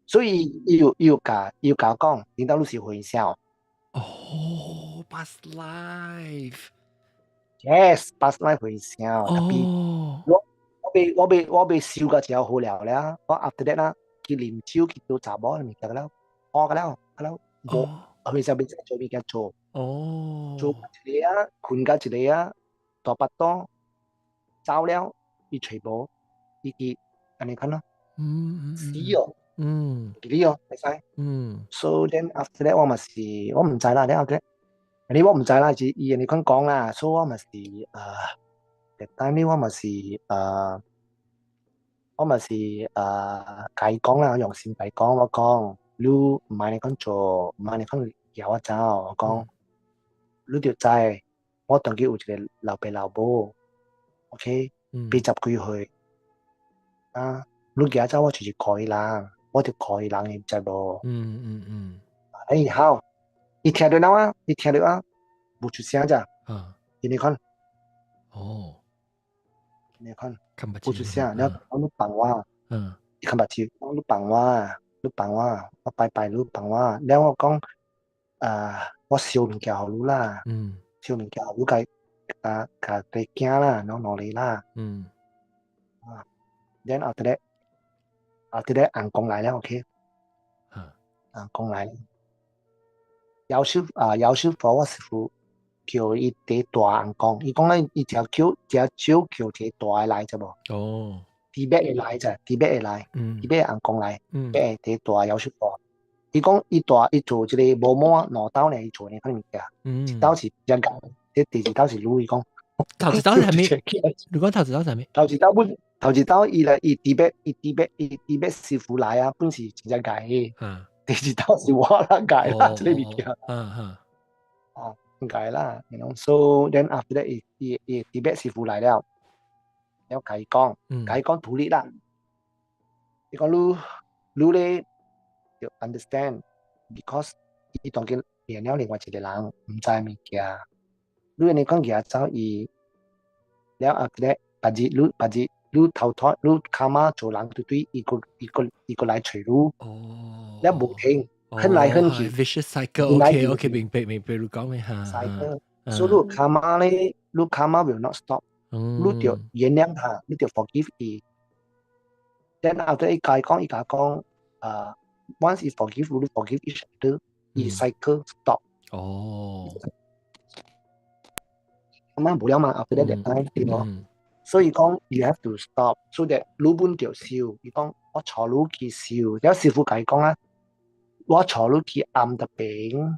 [SPEAKER 5] 所以伊有共我講，頂當你是分銷。
[SPEAKER 1] 哦， past life。
[SPEAKER 5] Yes, past life 回聲。Tapi 我未燒個就好了啦。我 after that 啦，去啉酒去做查某物件了，好個了，個了，無後面就變做物件做。做一個啊，困到一個啊，大腹肚走了，伊揣無，伊去按呢款咯。死哦。記得哦，會使。So then after that 我嘛是我毋知啦，then after that 你我毋知啦，是伊按呢款講啦，所以我嘛是that time 呢我嘛是共伊講啦，用心共伊講，我講你毋愛按呢款做，毋愛按呢款攑我走，我講你著知，我當今有一個老爸老母，OK，80幾歲，啊，你攑走我就是可憐人，我就可憐人，你知無？哎好，伊聽著了啊，伊聽著啊，無出聲咋？按呢款。按呢款，無出聲，了講你放我，伊看目睭，講你放我，你放我，我拜拜你放我，了我講，啊，我燒物件予你啦，燒物件予你共共共地囝啦，攏努力啦。啊，then after that 翁公來了，OK。翁公來了。藥師啊，藥師佛我師父叫伊第大翁公，伊講咧，伊誠叫誠少叫一個大的來，知無？特別會來咋，特別會來，特別翁公來，特別第大藥師佛。伊講伊大伊做這個無毛兩兜呢，伊做呢款物件，一兜是比較𠢕，這第二兜是女，伊講。
[SPEAKER 1] 頭一兜是啥物？你講頭一兜是啥物？
[SPEAKER 5] 頭一兜本頭一兜伊來伊特別伊特別伊特別師傅來啊，本是真正𠢕的。第二兜是我啦𠢕啦，這個物件。哦，𠢕啦，so then after that 伊伊伊特別師傅來了，了共伊講，共伊講獨立啦。伊講你你咧要 understand，because 伊當今變了另外一個人，毋知物件。你按呢講舉走伊，了 after that 別日你別日你投胎你 karma 做人對對，伊閣伊閣伊閣來揣你。了無停，恨來恨去。
[SPEAKER 1] Vicious cycle，OK OK，明白明白，你講咩嚇
[SPEAKER 5] ？cycle，所以你 karma 咧，你 karma will not stop。你著原諒他，你著 forgive 伊。Then after 伊共伊講，伊共講，啊，once you forgive，你 forgive each other，伊 cycle stop。咁樣無了嘛，after that time 對無？所以講 you have to stop，so that 你本著修。伊講我帶你去修，了師父共伊講啊，我帶你去暗特邊，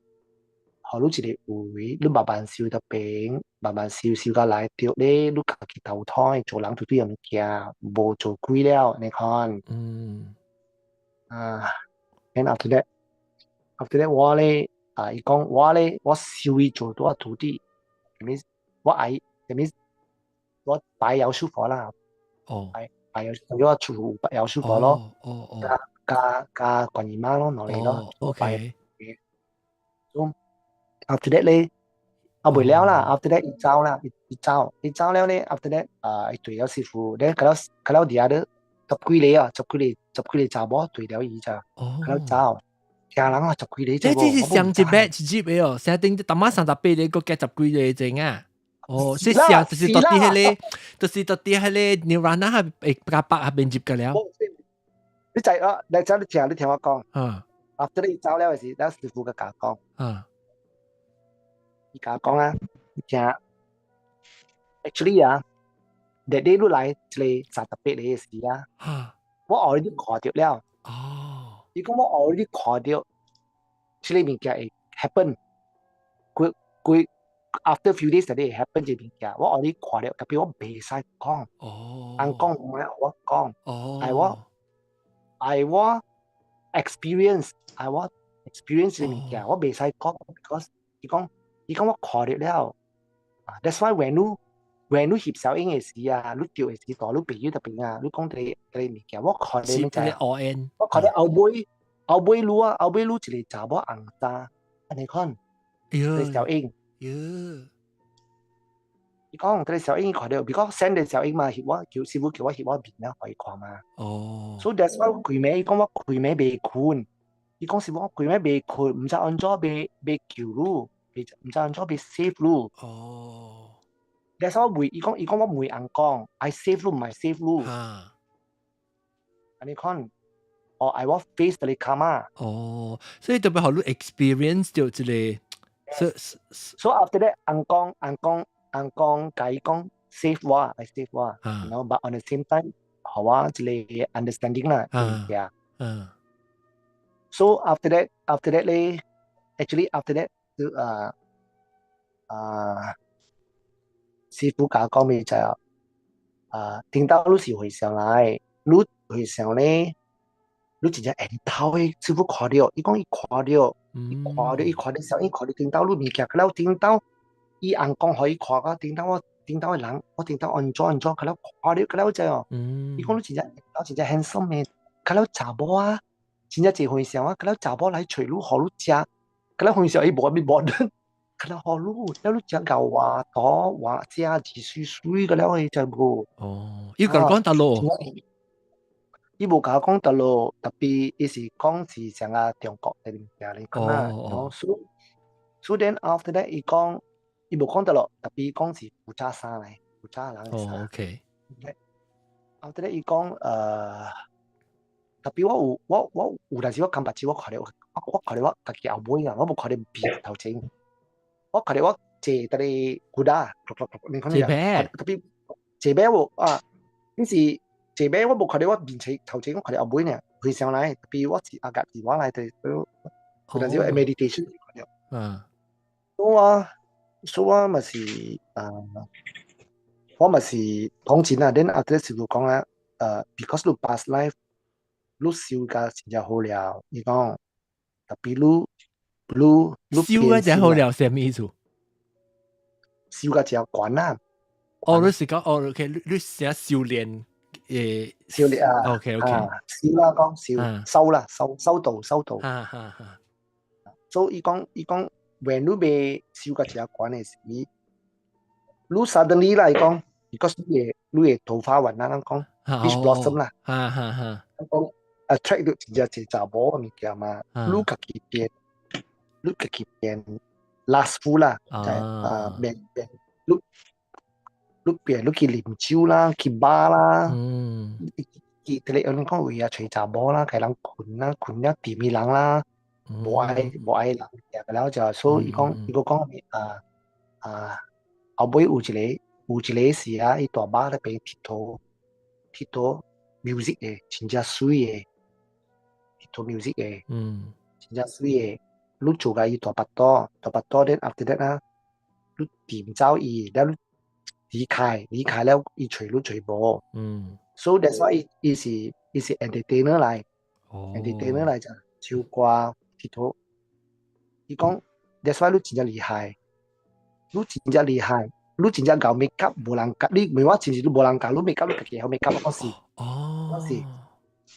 [SPEAKER 5] 予你一個位，你慢慢修特邊，慢慢修修到來著咧，你家己投胎做人對對物件，無做鬼了，你看。啊，then after that 我咧，啊，伊講我咧，我收伊做我徒弟，means 我愛，means 我拜藥師佛啦。拜拜藥師，我出拜藥師佛咯。加加加觀音媽咯，兩個咯。咁 after that 咧，啊袂了啦，after that 伊走啦，伊伊走，伊走了咧，after that 啊，伊對了師父，咧佢了佢了底下咧十幾個啊，十幾個十幾個查某對了伊咋，佢了走，聽人啊十幾個。
[SPEAKER 1] 這這是上一 batch 入的哦，成頂淡仔38個，閣加十幾個正啊。哦，是上就是到底彼個，就是到底彼個 Nirvana 會加百下邊入個了。
[SPEAKER 5] 你知啊？你走你聽，你聽我講。After 你走了的時，咱師父佮講。伊共講啊，你聽，actually 啊，that day 你來一個38個的時啊，我 already 看著了。伊講我 already 看著，這個物件會 happen。過過 after few days 會 happen 這個物件，我 already 看著，特別我袂使講。人講毋愛我講。愛我 experience，愛我 experience 這個物件，我袂使講，because 伊講伊講我看著了。That's why when 你翕小影的時啊，你著的時，大你朋友特別啊，你講這個這個物件，我看著你知啊？我看著後尾後尾你啊，後尾你一個查某紅衫，按呢款，這個小影。伊講這個小影看著，because send 個小影嘛，翕我叫師父叫我翕我面啊，予伊看嘛。所以 that's why 我規暝，伊講我規暝袂睏。伊講師父我規暝袂睏，毋知按怎欲欲救你。毋知按怎欲 save 你。That's why 我問伊講，伊講我問翁公，愛 save 你毋愛 save 你。按呢款，哦，I want face the karma。
[SPEAKER 1] 哦，所以特別予你 experience 著這个，so
[SPEAKER 5] So after that，翁公翁公翁公共伊講 save 我，愛 save 我，but on the same time，予我這个 understanding 啦，yeah。So after that 咧，actually after that，就師傅共我講咩就聽到你是回想來，你回想咧，你真正緣投的，師傅看著，伊講伊看著，伊看著，伊看著啥，伊看著頂到你物件，了頂到伊翁公予伊看到頂到我頂到的人，我頂到按怎按怎，了看著，了知哦。伊講你真正緣投真正 handsome 的，了查某啊，真正濟和尚啊，了查某來揣你，予你食，了和尚伊無啥物無論，了予你，了你食𠢕活多活食一水水個了伊知無？
[SPEAKER 1] 哦，伊共你講佗落？
[SPEAKER 5] 伊無共我講佗落，tapi 伊是講是啥個中國的物件嚟講啦。So then after that 伊講，伊無講佗落，tapi 伊講是古早衫來，古早人的衫。After that 伊講，tapi 我有陣時我感覺是我看著我看著我家己後尾啊，我無看著邊頭前，我看著我坐佇咧古早，你看
[SPEAKER 1] 坐馬
[SPEAKER 5] tapi 坐馬無啊，你是坐馬我無看著我面前頭前，我看著後尾呢，回想來，tapi 我是阿家是我來的，有陣時我 meditation 看著。所以我嘛是啊，我嘛是講真啊，then after 師傅講啊，because 你 past life 你修甲真正好了，伊講，tapi 你
[SPEAKER 1] 修甲真好了，啥物意思？
[SPEAKER 5] 修甲真懸啊！
[SPEAKER 1] 哦，你是講哦，OK，你寫修煉
[SPEAKER 5] 修煉啊
[SPEAKER 1] ，OK。
[SPEAKER 5] 修啦講修修啦，修修道修道。所以伊講，when 你欲修甲真懸的時，你 suddenly 啦，伊講，because 你的桃花運啦，咱講 peach blossom 啦，講 attract 到真正濟查某物件嘛，你家己變，你家己變 lustful 啦，就係變變，你變你去啉酒啦，去 bar 啦，去佇咧你講為啊揣查某啦，共人睏啦，睏了甜的人啦，無愛人，然後就所以伊講伊閣講後尾有一個是啊，伊大媽那邊𨑨迌𨑨迌 music 的，真正媠的，𨑨迌 music 的，真正媠的，你做共伊大腹肚，大腹肚 then after that 啊，你掂走伊，了你離開了，伊揣你揣無。So that's why 伊是 entertainer 來，entertainer 來就唱歌𨑨迌。伊講 that's why 你真正厲害，你真正厲害，你真正𠢕 make up 無人佮你，問我是毋是你無人佮你 make up，你家己會曉 make up 我是，我是。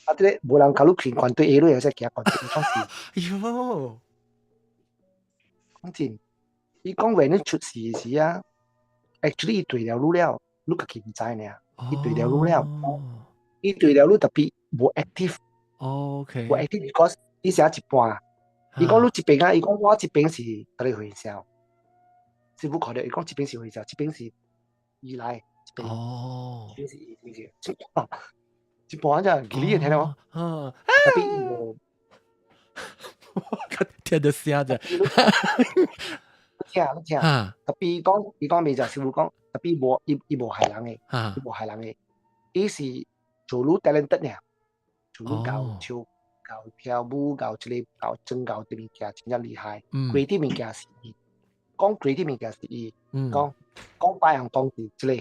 [SPEAKER 5] 啊，這个無人佮你穿懸對鞋，你會使行懸對，講是。
[SPEAKER 1] 哎喲，
[SPEAKER 5] 講真，伊講話你出事時啊，actually 伊對了你了，你家己毋知爾，伊對了你了，伊對了你 tapi 無 active。無 active because 伊寫一半，伊講你這邊啊，伊講我這邊是佇咧和尚，師傅看著伊講這邊是和尚，這邊是伊來，這邊，這邊是伊，這邊是，一半咋，記你聽到無？Tapi 伊無，
[SPEAKER 1] 聽到聲咋？
[SPEAKER 5] 你聽你聽，tapi 伊講未就師傅講，tapi 無伊無害人的，伊無害人的，伊是做愈 talented 爾，做愈𠢕唱、𠢕跳舞、𠢕這個、𠢕裝𠢕這物件真正厲害，creative 物件是伊，講 creative 物件是伊，講講拜人講是這個，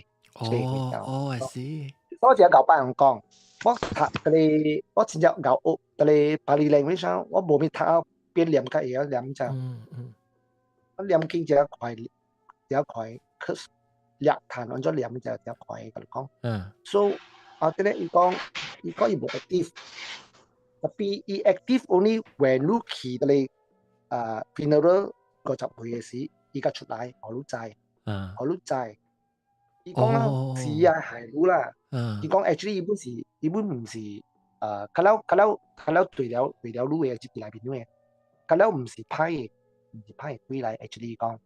[SPEAKER 5] 這個
[SPEAKER 1] 哦，I see。
[SPEAKER 5] 我只𠢕拜人講，我讀這個，我真正𠢕學這個 Pali language 我無咪讀到變念較會曉念咋。我念經真快，真快，去掠彈按怎念就真快，共你講。So 啊，這個伊講伊無 active，tapi 伊 active only when 你去這個funeral 50歲的時，伊才出來，予你知，予你知。伊講啦，是啊，害你啦。伊講 actually 伊本毋是，較了較了較了對了對了你的這內面的，較了毋是歹的，毋是拍鬼來，actually 講，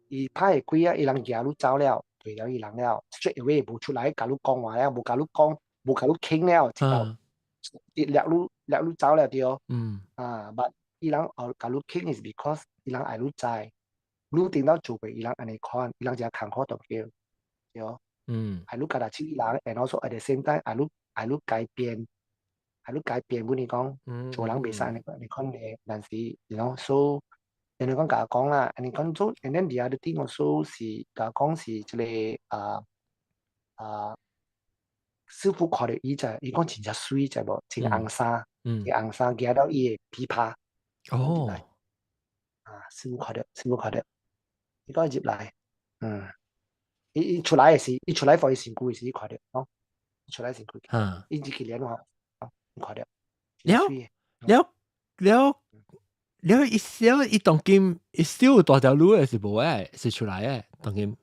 [SPEAKER 5] 伊拍鬼啊，伊人舉你走了，對了伊人了，straight away 無出來共你講話了，無共你講，無共你傾了，直到掠你掠你走了對。啊，but 伊人後共你傾 is because 伊人愛你知，你頂到做過伊人按呢款，伊人誠艱苦都叫，對。愛你家己伊人，and also at the same time 愛你愛你改變，愛你改變，本你講做人袂使按呢按呢款嘅，但是，so 人哋講共我講啦，按呢講做，and then the other thing also 是共我講是這個啊啊師傅看著伊就，伊講真正媠，知無？穿紅衫，穿紅衫舉到伊的琵琶。啊，師傅看著，師傅看著，伊講入來，伊伊出來的時，伊出來予伊身軀的時，伊看著，哦，出來身軀，伊入去連話，看著。
[SPEAKER 1] 了了了了，伊小伊當今伊燒大條路的是無誒，是出來的當今。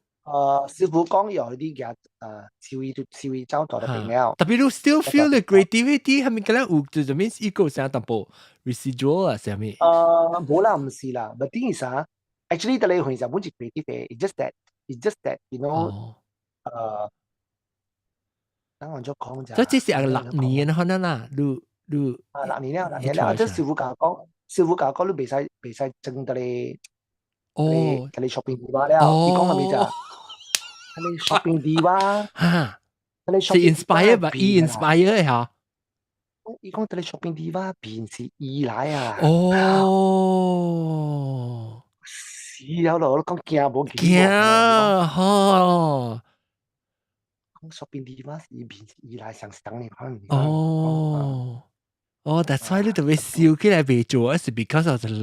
[SPEAKER 5] 師傅講有啲嘅，燒伊就燒伊走大條邊了。
[SPEAKER 1] Tapi 你 still feel the creativity 係咪咁樣有就 means 伊個啥淡薄 residual 啊，啥物？
[SPEAKER 5] 無啦，毋是啦，but thing is 啊，actually 得你回就本是 creative 嘅，it's just that 等我再講就。
[SPEAKER 1] 這是6年可能啦，你你。
[SPEAKER 5] 啊，六年了，六年了，即師傅共我講，師傅共我講，你袂使袂使整得你。得你 shopping diva 了，伊講係咪就？你 shopping diva，
[SPEAKER 1] 哈，
[SPEAKER 5] 你
[SPEAKER 1] 是 inspire 吧？伊 inspire 嚇。
[SPEAKER 5] 伊講得你 shopping diva 變是伊來啊。死了咯！我講驚無
[SPEAKER 1] 驚吼。
[SPEAKER 5] 講 shopping diva 是伊變是伊來上當你看。
[SPEAKER 1] 哦。哦，that's why 你特別笑起來袂做，是 because of 這個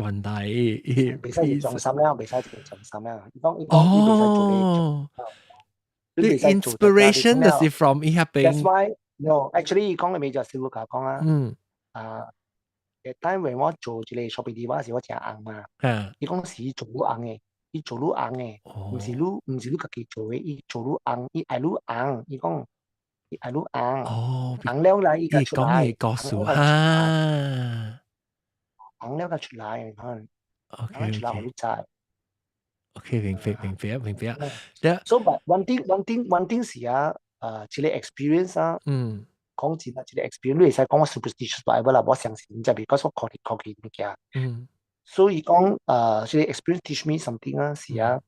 [SPEAKER 1] 關係。
[SPEAKER 5] 袂使裝心了，袂使裝心了。伊講伊講伊袂使做
[SPEAKER 1] 哦。你 inspiration 就是 from 伊遐邊。
[SPEAKER 5] That's why no, actually 伊講嘅咪就師傅共我講啊。啊，that time when 我做這個 shopping diva 時，我誠紅嘛。伊講是伊做愈紅嘅，伊做愈紅嘅，毋是你毋是你家己做嘅，伊做愈紅，伊愛愈紅，伊講。伊愛愈紅，紅了來伊才出來。
[SPEAKER 1] 伊講嘅故事哈。
[SPEAKER 5] 紅了才出來，你看。
[SPEAKER 1] OK
[SPEAKER 5] 出來予你知。
[SPEAKER 1] OK，明白明白明白。
[SPEAKER 5] So but one thing 是啊，這個 experience 啊，講真啊，這個 experience 你會使講我 superstitious whatever 啦，我相信就 because 我看看見物件。所以講，這個 experience teach me something 啊，是啊，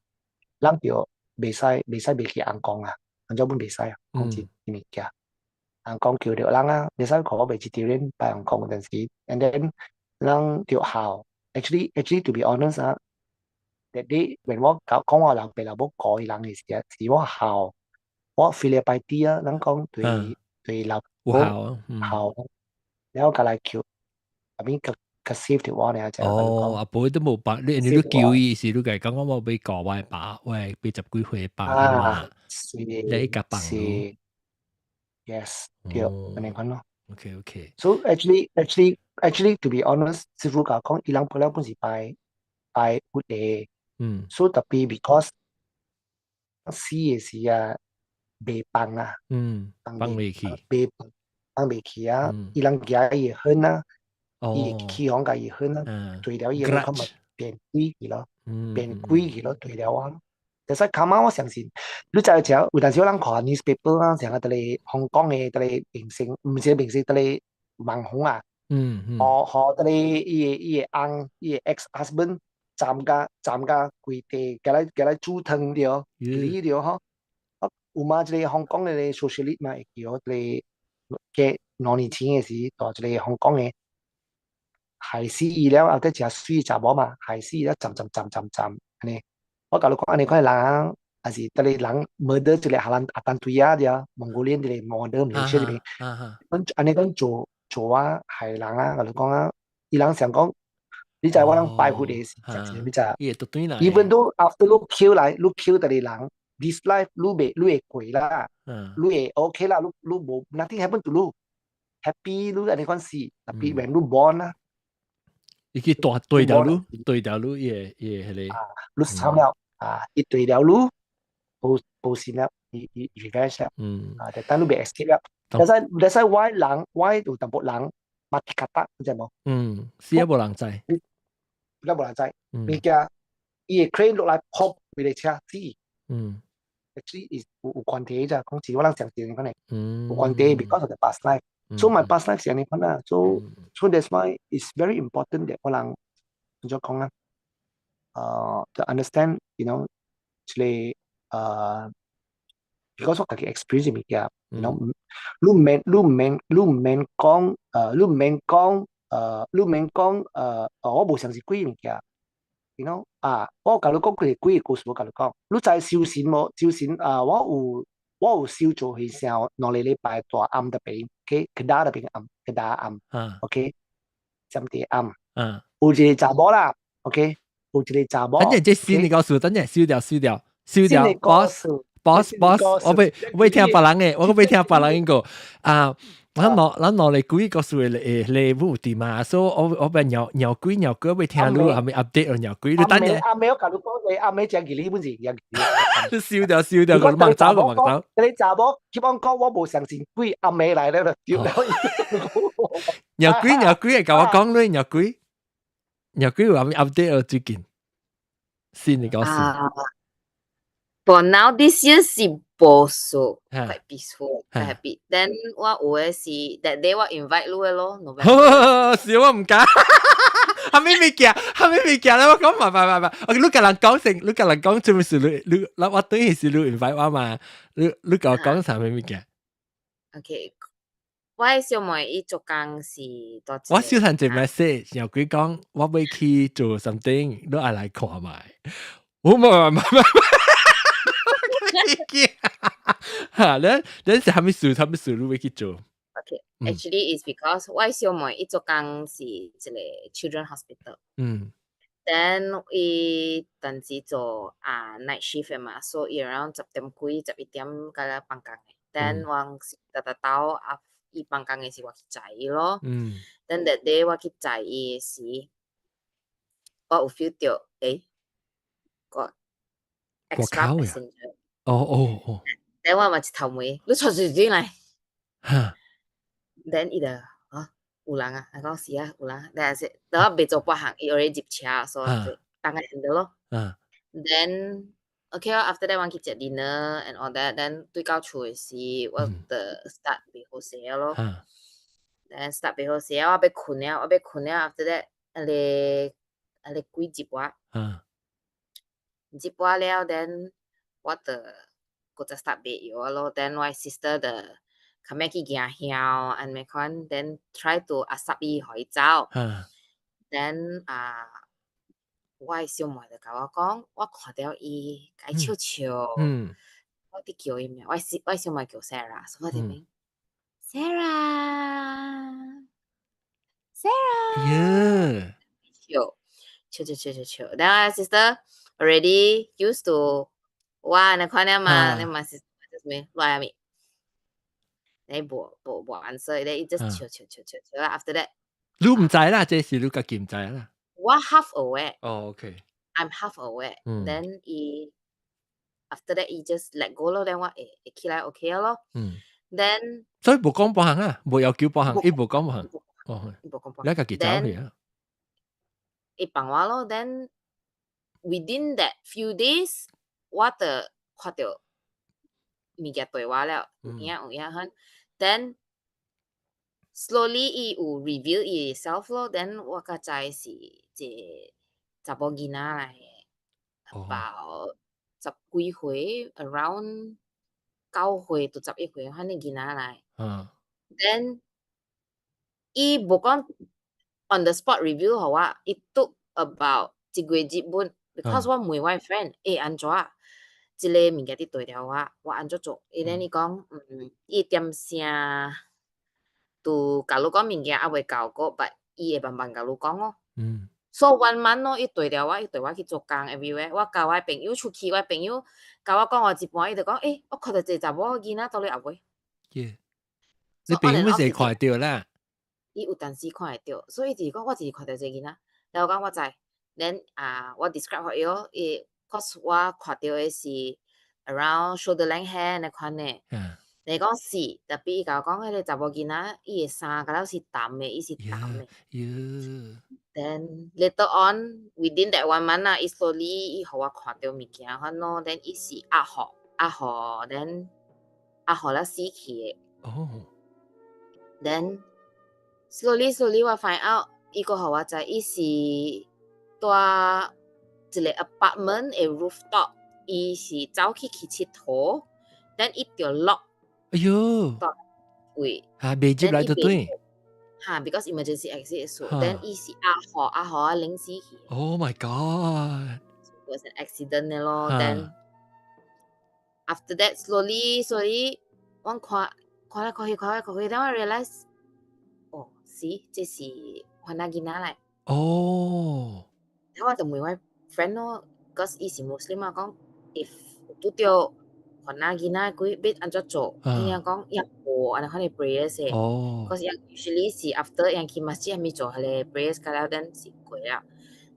[SPEAKER 5] 咱就袂使袂使袂記尪公啊。按照本袂使啊，講真物件。尪公叫著人啊，袂使看我 vegetarian 拜尪公嗰陣時，and then 人就孝。Actually to be honest 啊，that day when 我講講我老爸老母過伊人嘅時啊，是我孝，我 filial piety 啊，人講對對老
[SPEAKER 1] 母孝，
[SPEAKER 5] 孝，然後過來叫，後面較較 save 著我呢，就
[SPEAKER 1] 哦，阿婆都無辦，你你都叫伊時，你共講我無欲顧我爸，我80幾歲爸嘛，
[SPEAKER 5] 是，
[SPEAKER 1] 你共放
[SPEAKER 5] 是，yes，對，按呢款咯。
[SPEAKER 1] OK。
[SPEAKER 5] So actually to be honest，師傅共我講，伊人本來本是拜拜佛的，所以 tapi because 死的時啊，袂放啊，
[SPEAKER 1] 放袂去，
[SPEAKER 5] 袂放袂去啊，伊人驚伊會恨啊，伊會起哄共伊恨啊，對了伊個可能變鬼去咯，變鬼去咯，對了啊。其實較嘛我相信，你知影有陣時我人看 newspaper 啊，成日佇咧香港的佇咧明星，毋是明星，佇咧網紅啊，予予佇咧伊的伊的翁，伊的 ex husband 斬甲斬甲規地，共來共來煮湯著，你著吼。啊，有嘛一個香港的 socialite 嘛會叫一個過2年前的時，帶一個香港的害死伊了後，底誠媠查某嘛，害死伊了，斬斬斬斬斬，按呢。我共你講，按呢款人，還是佇咧人 murder 一個荷蘭阿丹對亞著，蒙古人一個 murder 馬來西亞這邊，按呢講做做啊害人啊，共你講啊，伊人想講，你知我人拜佛的是是啥物知？
[SPEAKER 1] 伊
[SPEAKER 5] Even though after 你 kill 來，你 kill 一個人，this life 你袂你會過啦，你會 OK 啦，你你無 nothing happen to 你，happy 你按呢款死，tapi when 你 born 啊，
[SPEAKER 1] 伊去大對條路，對條路伊會伊會彼個，
[SPEAKER 5] 你慘了啊！伊對了你，無無事了，伊伊 revenge 了，啊，就等你袂 escape 了。That's why 人 why 有淡薄人 mati katak，你知無？
[SPEAKER 1] 嗯，死也無人知。
[SPEAKER 5] 本來無人知，物件伊會 crane 落來撲規个車死。Actually is 有關係咋，講是我人相信可能有關係，because of the past life。So my past life 是按呢款啦，so that's why it's very important that 我人按怎講啊？To understand，這個because 我家己 experience 物件，你毋免講，我無相信鬼物件，啊，我共你講幾個鬼的故事，我共你講，你知修神無？修神啊，我有修做彼聲2個禮拜大暗特邊，OK，吉打特邊暗，吉打暗，OK，針地暗，有一個查某啦，OK，有一個查某。
[SPEAKER 1] 等陣這新的故事，等陣燒掉燒掉燒掉，boss boss boss，我欲聽別人的，我欲聽別人個啊。咱攞嚟鬼故事的禮物佇嘛，所以我欲鳥鳥鬼鳥鬼欲聽你係咪 update 鳥鬼？你等陣。
[SPEAKER 5] 阿妹我共你講，阿妹講義理本是講義理。
[SPEAKER 1] 燒掉燒掉，個盲走個盲走。
[SPEAKER 5] 你查某，佢講我無相信鬼，阿妹來了就丟了。
[SPEAKER 1] 鳥鬼鳥鬼會共我講你鳥鬼，鳥鬼有啥物 update 最近？新的故事。
[SPEAKER 6] For now this year 是無數，quite peaceful, quite happy. Then 我有的是 that day 我 invite 你的咯。
[SPEAKER 1] 是我毋敢，啥物物件，啥物物件咧？我講唔唔唔唔，我你共人講先，你共人講做咩事？你我等於是你 invite 我嘛？你共我講啥物物件
[SPEAKER 6] ？OK，我的小妹伊做工是多。
[SPEAKER 1] 我小趁一 message，然後佢講我欲去做 something，你愛來看覓。我冇冇冇。哈，你是啥物事？啥物事你欲去做
[SPEAKER 6] ？Okay，actually is because 我小妹伊做工是一個 children hospital。Then 伊當時做啊 night shift 嘛，所以 around 10點幾、11點才來放工的。Then 我是逐逐晝啊，伊放工的時我去載伊咯。Then that day 我去載伊的時，我有 feel 到，個 extra passenger。
[SPEAKER 1] 哦哦哦。
[SPEAKER 6] Then 我嘛一頭毛，你坐住進來。Then 伊就啊有人啊，我講是啊，有人。但是等我未做半項，伊 already 入車，所以就等下 handle 咯。Then okay 咯，after that 我去食 dinner and all that，then 對到厝的時，我就 start 袂好勢咯。Then start 袂好勢，我欲睏了，我欲睏了，after that，彼個鬼入我。入我了，then 我就閣再 start 袂藥咯。Then 我 sister 就較尾去行曉，按呢款，then try to 壓殺伊，予伊走。Then 啊，我的小妹就共我講，我看著伊共伊笑笑。我佇叫伊名，我小妹叫 Sarah，所以我就問 Sarah，Sarah。笑，笑笑笑笑笑。Then 我 sister already used to 我按呢款了嘛，你嘛是啥物來啊咪？你無 answer，你 just 笑笑笑笑笑。After that，
[SPEAKER 1] 你毋知啦，這是你家己毋知啦。
[SPEAKER 6] 我 half aware。
[SPEAKER 1] 哦，OK。
[SPEAKER 6] I'm half aware。Then 伊 after that 伊 just let go 咯，then 我會起來 OK 咯。Then
[SPEAKER 1] 所以無講半項啊，無要求半項，伊無講半項。哦，
[SPEAKER 6] 伊無講半
[SPEAKER 1] 你家己走去啊？
[SPEAKER 6] 伊放我咯，then within that few days，我就看著物件對我了，有影有影很。Then slowly 伊有 reveal 伊 self 咯，then 我才知是一個查某囡仔來的，about 十幾歲，around 9歲到11歲款的囡仔來。Then 伊無講 on the spot reveal 予我，伊 took about 一月日本，because 我問我的 friend，按怎？這個物件佇對牢我，我按怎做？伊咧伊講，伊點聲，就共你講物件猶未到過，but 伊會慢慢共你講哦。So one month 咯，伊對牢我，伊對我去做工 everywhere。我共我的朋友出去，我的朋友共我講話一半，伊就講，我看著一個查某囡仔佇你後尾。
[SPEAKER 1] 你朋友咪是看著啦？
[SPEAKER 6] 伊有當時看會著，所以伊就是講，我就是看著一個囡仔，然後我講我知，then 啊，我 describe 予伊咯，伊 cause 我看著的是 around shoulder length hair 那款的。你講是，tapi 伊共我講彼個查某囡仔，伊的衫敢若是澹的，伊是澹的。Then later on within that one month 啦，伊 slowly 伊予我看著物件款咯，then 伊是壓雨壓雨，then 壓雨了死去的。Then slowly slowly 我 find out，伊閣予我知，伊是蹛一個 apartment 的 rooftop，伊是走去去𨑨迌，then 伊著落
[SPEAKER 1] 哎喲，
[SPEAKER 6] 位。
[SPEAKER 1] 嚇，袂入來就對。
[SPEAKER 6] 哈，because emergency exit 數，then 伊是壓雨壓雨啊冷死去。
[SPEAKER 1] Oh my God！
[SPEAKER 6] Was an accident 的咯，then after that slowly slowly 我看看來看去看來看去，then 我 realize，哦，是，這是番仔囡仔來。然後我就問我 friend 咯，cause 伊是 Muslim 嘛，講 if 拄著番仔囡仔鬼欲按怎做？伊講伊無按呢款的 prayers 的。Cause 伊 usually 是 after 𪜶去 masjid 啥物做彼个 prayers 了 then 是過了。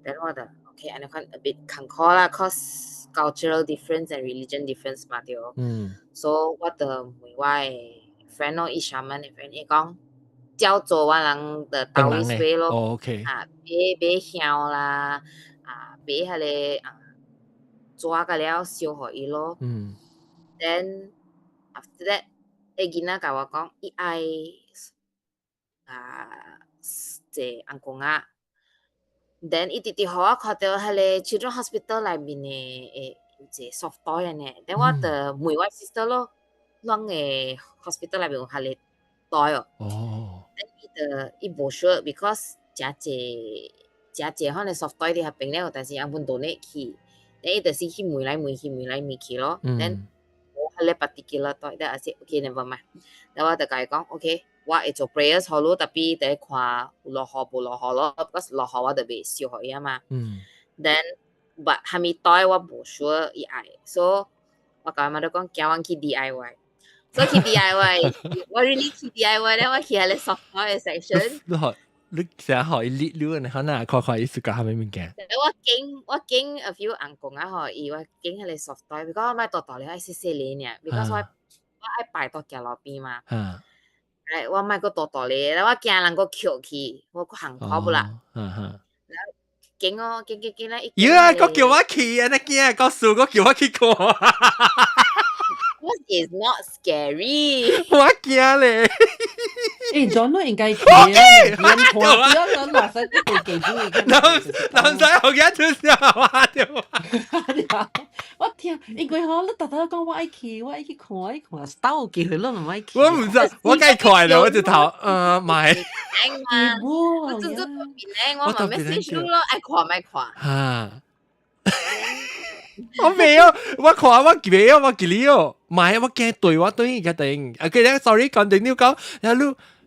[SPEAKER 6] Then 我就 okay 按呢款 a bit 艱苦啦，cause cultural difference and religion difference 嘛對。So 我就問我的 friend 咯，伊 shaman 的 friend，伊講照做我人的 Taoist way 咯。啊，買買香啦，啊，買彼个啊，紙甲了燒予伊咯。Then after that，彼囡仔共我講，伊愛啊，坐尪公仔。Then 伊直直予我看著彼个 children hospital 內面的會有一個 soft toy 按呢。Then 我就問我 sister 咯，咱的 hospital 內面有彼个 toy 哦。Then 伊就伊無 sure，because 誠濟誠濟款的 soft toy 佇彼邊了，但是猶本 donate 去。Then 伊就是去問來問去問來問去咯。Then 無彼个 particular toy，then I say okay never mind。Then 我就共伊講，OK，我會做 prayers 予你，tapi 得看有落雨無落雨咯，because 落雨我就袂燒予伊啊嘛。Then but 啥物 toy 我無 sure 伊愛，so 我共我媽講，驚阮去 DIY。So 去 DIY，我 really 去 DIY 咧，我去彼個 soft toy section。
[SPEAKER 1] 你學你成日學伊列你，你可能看看伊暑假啥物物件。
[SPEAKER 6] 我揀 a few 尪公仔予伊，我揀彼個 soft toy，because 我莫大大咧愛細細个爾，because 我愛擺佇行路邊嘛。哎，我莫閣大大咧，我驚人閣抾去，我閣行苦不啦。揀哦，揀揀揀咧，
[SPEAKER 1] 呀，閣叫我去，按呢驚，閣輸閣叫我去看。
[SPEAKER 6] What is not scary？
[SPEAKER 1] 我驚咧。
[SPEAKER 4] 誒，John 都應該去啊，免看，不要講馬上就給記住。
[SPEAKER 1] 男男仔好驚出笑話對
[SPEAKER 4] 嘛？我聽，因為吼，你逐逐講我愛去，我愛去看，愛看，兜機會攏毋愛去。
[SPEAKER 1] 我毋知，我梗看了，我就頭，買。
[SPEAKER 6] 嘛，我做做邊咧，我嘛 message 你咯，愛看莫看。
[SPEAKER 1] 哈。我沒有，我看我記哦，我記你哦，唔係我驚對我對而家頂，啊，佢 sorry 講定你講，啊你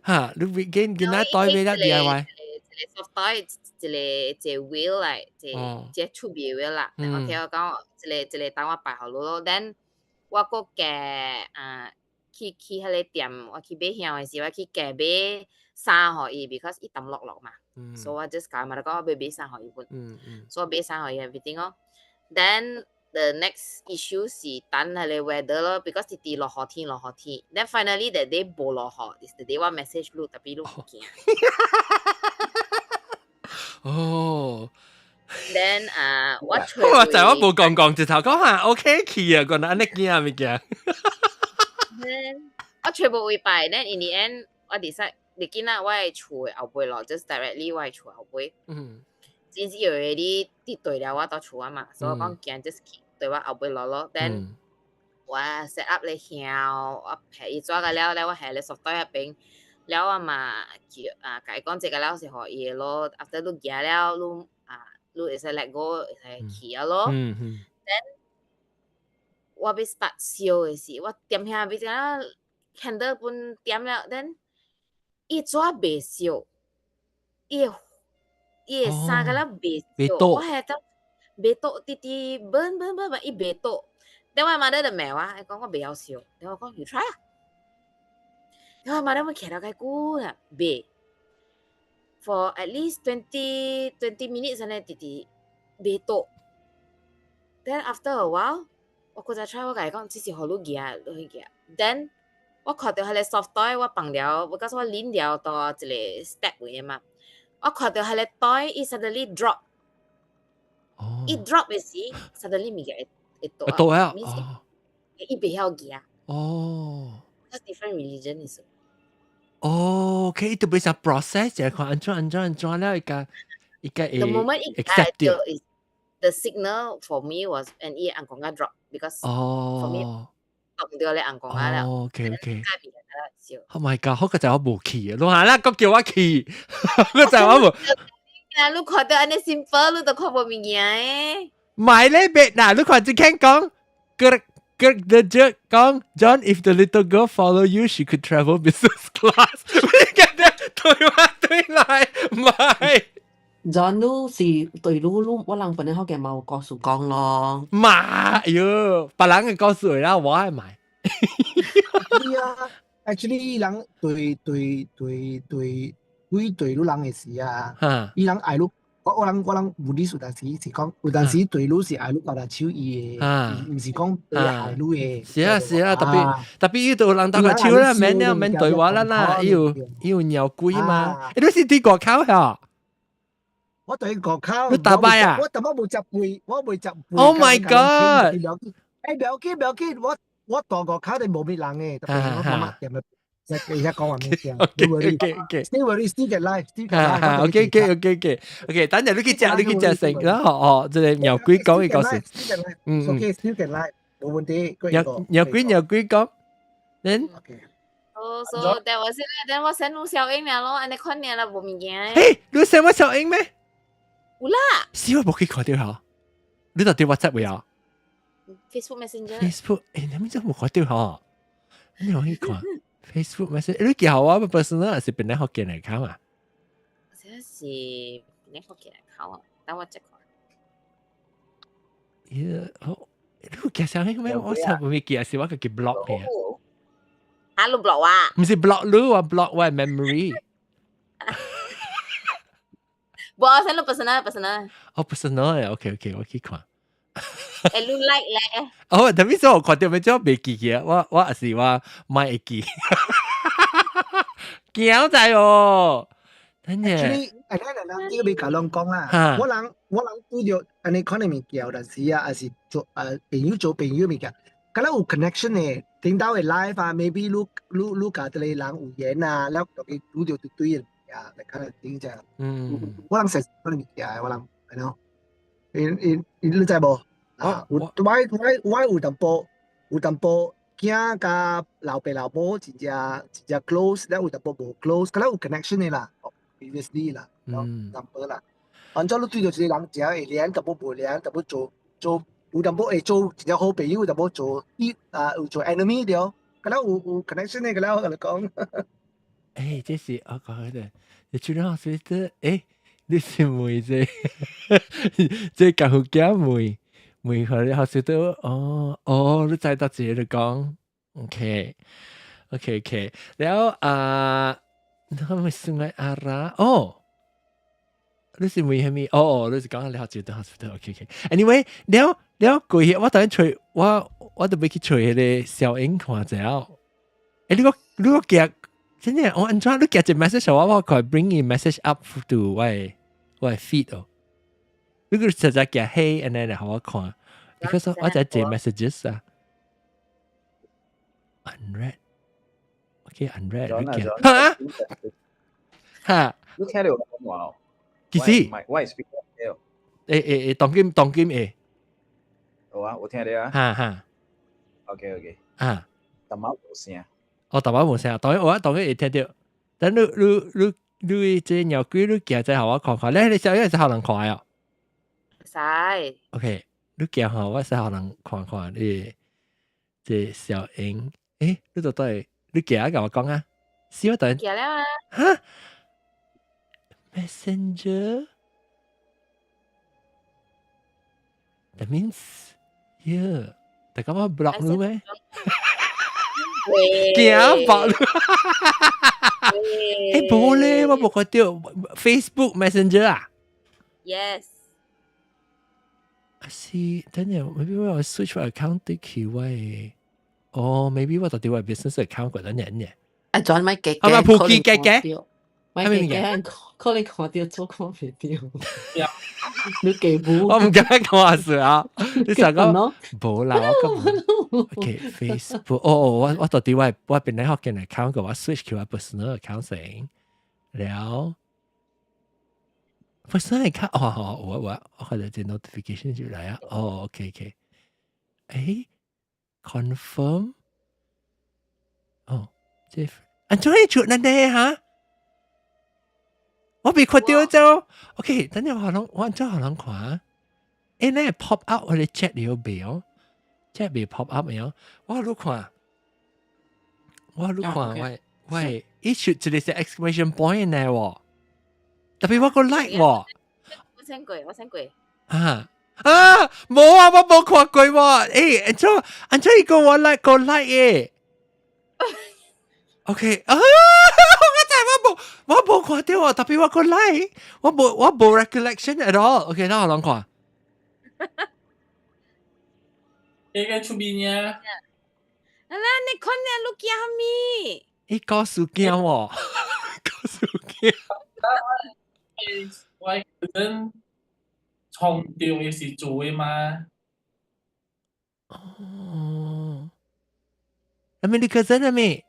[SPEAKER 1] 嚇你見見那袋俾得 DIY。
[SPEAKER 6] 一個 soft toy，一個一個 wheel 來，一個出面 wheel 啦。OK，我講一個一個等我擺好咯，then 我閣加啊去去彼个店，我去買香的時，我去加買衫予伊，because 伊澹落落嘛，所以我 just 共伊媽講我欲買衫予伊本，所以買衫予伊 everything 咯。Then the next issue 是等彼个 weather 咯，because 直直落雨天落雨天。Then finally that day 無落雨，is the day 我 message 你，tapi 你毋驚。Then 啊，我揣
[SPEAKER 1] 我就我無講講，直頭講下 OK 去啊，個按呢驚物件。
[SPEAKER 6] Then 我揣無位擺，then in the end 我 decide 你見啦，我的厝的後背咯，just directly 我的厝後背。真是 already 佇對了我到厝啊嘛，所以我講驚 just 去對我後背落咯。Then 我 set up 咧香，我揹伊紙個了咧，我下咧 soft toy 彼邊，了我嘛叫啊，共伊講這個了是予伊的咯。After 你行了，你啊，你會使 let go，會使去啊咯。Then 我欲 start 燒的時，我點遐欲怎 candle 本點了，then 伊紙袂燒，伊的衫個了袂燒，我還當袂倒，直直 burn burn burn，伊袂倒。Then 我媽媽就罵我，伊講我袂曉燒。Then 我講 you try 啊。Then 我媽媽我徛了較久啦，袂。For at least 20 minutes 按呢直直袂倒。Then after a while，我閣再 try，我共伊講，這是予你舉，你去舉。Then 我看著彼个 soft toy，我放了，我告訴我拎了到一個 step 位嘛。我看著彼個 toy，伊 suddenly drop，伊 drop 的時，suddenly 物件會會倒。
[SPEAKER 1] 倒啊！
[SPEAKER 6] 伊袂曉行。That's different religion 意思。
[SPEAKER 1] 哦，OK，伊特別想 process 就看按怎按怎按怎了，伊個伊個會
[SPEAKER 6] The moment 伊
[SPEAKER 1] accept
[SPEAKER 6] 到 is the signal for me was and 伊尪公仔 drop because for me 動著咧尪公仔了。
[SPEAKER 1] 哦，OK。Oh my god！好個就我無去啊，攏下啦，閣叫我去，我就我無。
[SPEAKER 6] 啊！你看著按呢 simple，你都看無物件的。
[SPEAKER 1] 唔係咧，別嗱，你看這間講，個個 the jerk 講，John if the little girl follow you, she could travel business class。你覺得對話對來唔係？
[SPEAKER 4] John 你是對你你我人本來福建嘛有故事講咯。
[SPEAKER 1] 嘛，哎喲，別人嘅故事啦，我愛買。
[SPEAKER 5] 係啊，actually 人對對對對對對你人嘅事啊，伊人愛你。我人 Buddhist 有當時是講，有當時對你是愛你交手伊的，毋是講對愛你的。
[SPEAKER 1] 是啊是啊，特別特別伊都有人搭個手啦，免了免對話啦啦，伊有伊有鳥鬼嘛？你是對外口嚇？
[SPEAKER 5] 我對外口。
[SPEAKER 1] 你打敗啊？
[SPEAKER 5] 我淡薄無食背，我未食背。
[SPEAKER 1] Oh my god！
[SPEAKER 5] 欸，不要緊不要緊，我大外口就無咩人的，特別我媽媽踮咧。而家講話物件
[SPEAKER 1] OK。
[SPEAKER 5] Still worry, still get life, still get life.
[SPEAKER 1] OK，等陣你去食，你去食成，然後哦，這個鳥鬼講嘅故事，OK,
[SPEAKER 5] still get life，冇問題。
[SPEAKER 1] 鳥鳥鬼鳥鬼講，then
[SPEAKER 6] 哦，so that was it. Then 我 send 你小英了咯，按呢款爾啦，無物件。
[SPEAKER 1] 嘿，你 send 我小英咩？
[SPEAKER 6] 有啦。
[SPEAKER 1] 是我無去看著吼，你到底 WhatsApp 未啊
[SPEAKER 6] ？Facebook Messenger。
[SPEAKER 1] Facebook，欸，你咪真無看著吼，你可以看。Facebook message，你叫我 personal 還是本來福建來看啊？
[SPEAKER 6] 這是本來福建來看啊，等我 check 看。
[SPEAKER 1] 咦，好，你寄啥物咩？我實唔會記，是我家己 block 嘅。
[SPEAKER 6] 啊，你 block 我？
[SPEAKER 1] 唔是 block 你，我 block 我 memory。
[SPEAKER 6] 無，我 send 你 personal personal。
[SPEAKER 1] 哦，personal ，OK，我去看。
[SPEAKER 6] 欸，你 like 咧？
[SPEAKER 1] 哦，特別說我看著欲怎袂記起，我也是我莫會記。驚在哦，真的。
[SPEAKER 5] Actually，哎，咱人這個欲共攏講啦。我人拄著按呢款的物件，有陣時啊，還是做朋友做朋友物件，敢若有 connection 的，聽到的 life 啊，maybe 你佮這個人有緣啊，了就去拄著對對的物件，來看來聽者。我人實款的物件，我人，you know，你知無？啊，有我有淡薄囝佮老爸老母真正真正 close，了有淡薄無 close，敢若有 connection 的啦，previously 啦，淡薄啦。反正你對著一個人真會連，淡薄無連，淡薄做做有淡薄會做真正好朋友，有淡薄做伊啊有做 enemy 對，敢若有 connection 的，敢若我共你講。
[SPEAKER 1] 欸，這是我講的，你去了 hospital，欸，你是問這這教父囝問問佢你 hospital，哦哦，你知道這個講，OK，แล้ว啊，他們算來阿拉，哦，你是問啥物？哦哦，你是講你 hospital hospital，OK。Anyway，了了過去我等陣揣我都欲去揣彼個小英看者。欸，你個寄真正我按怎你寄一 message 我可以 bring 伊 message up to 我的 feed 哦。你個實在寄 hey，按呢來予我看，because 我在這 messages 啊。Unread，OK，unread，你寄哈哈，
[SPEAKER 2] 你聽著我講話哦？
[SPEAKER 1] 其實
[SPEAKER 2] 我係 speaker
[SPEAKER 1] 欸欸欸，當今當今會。
[SPEAKER 2] 有啊，我聽著啊。
[SPEAKER 1] 哈哈。
[SPEAKER 2] OK。
[SPEAKER 1] 啊。
[SPEAKER 2] 淡薄無聲。
[SPEAKER 1] 哦，淡薄無聲，當然我當然會聽著。但你這鳥鬼你寄在予我看看，你小英是予人看哦？
[SPEAKER 6] 使。
[SPEAKER 1] OK，你寄予我使予人看看你這小英。欸，你到底你寄啊？共我講啊？是我等。
[SPEAKER 6] 寄了啊。
[SPEAKER 1] 哈？Messenger？That means yeah，大家我 block 你咩？驚 block 你？欸，無咧，我無看著 Facebook Messenger 啊。
[SPEAKER 6] Yes。
[SPEAKER 1] 啊是，等陣，maybe 我 switch 我 account 去我的。哦，maybe 我到底我 business account 過得年年。
[SPEAKER 4] 啊，轉咪嘅
[SPEAKER 1] 係咪普吉嘅嘅？
[SPEAKER 4] 咪嘅嘅，可能看到做看袂到。你記冇？
[SPEAKER 1] 我唔敢講話啊！你成個冇啦，我咁。OK，Facebook，哦哦，我到底我本來學嘅 account 個我 switch 去我 personal account 先，了 personal account，哦哦，我看到這 notification 就來啊，哦，OK OK，誒，confirm，哦，這按怎會出來呢哈？我未看到就，OK，等陣我攏我按怎予人看？誒，那 pop up 我哋 chat 了未哦？chat 未 pop up 未哦？我你看，我你看，我喂，伊出一個是 exclamation point 呢喎，特別我個 like 喎。
[SPEAKER 6] 我 send 過，我 send 過。
[SPEAKER 1] 啊啊，冇啊，我冇看過喎。誒，按怎按怎伊個我 like 個 like 誒？OK 啊，我真係我冇看到啊，特別我個 like，我冇 recollection at all。OK，那我諗看。
[SPEAKER 7] 你個出面呀？
[SPEAKER 6] 啊啦，你看你錄鏡咪？
[SPEAKER 1] 伊告訴鏡喎，告訴鏡。
[SPEAKER 7] 我陣創掉嘅是做嘅嘛？
[SPEAKER 1] 哦，係咪你 cousin 係咪？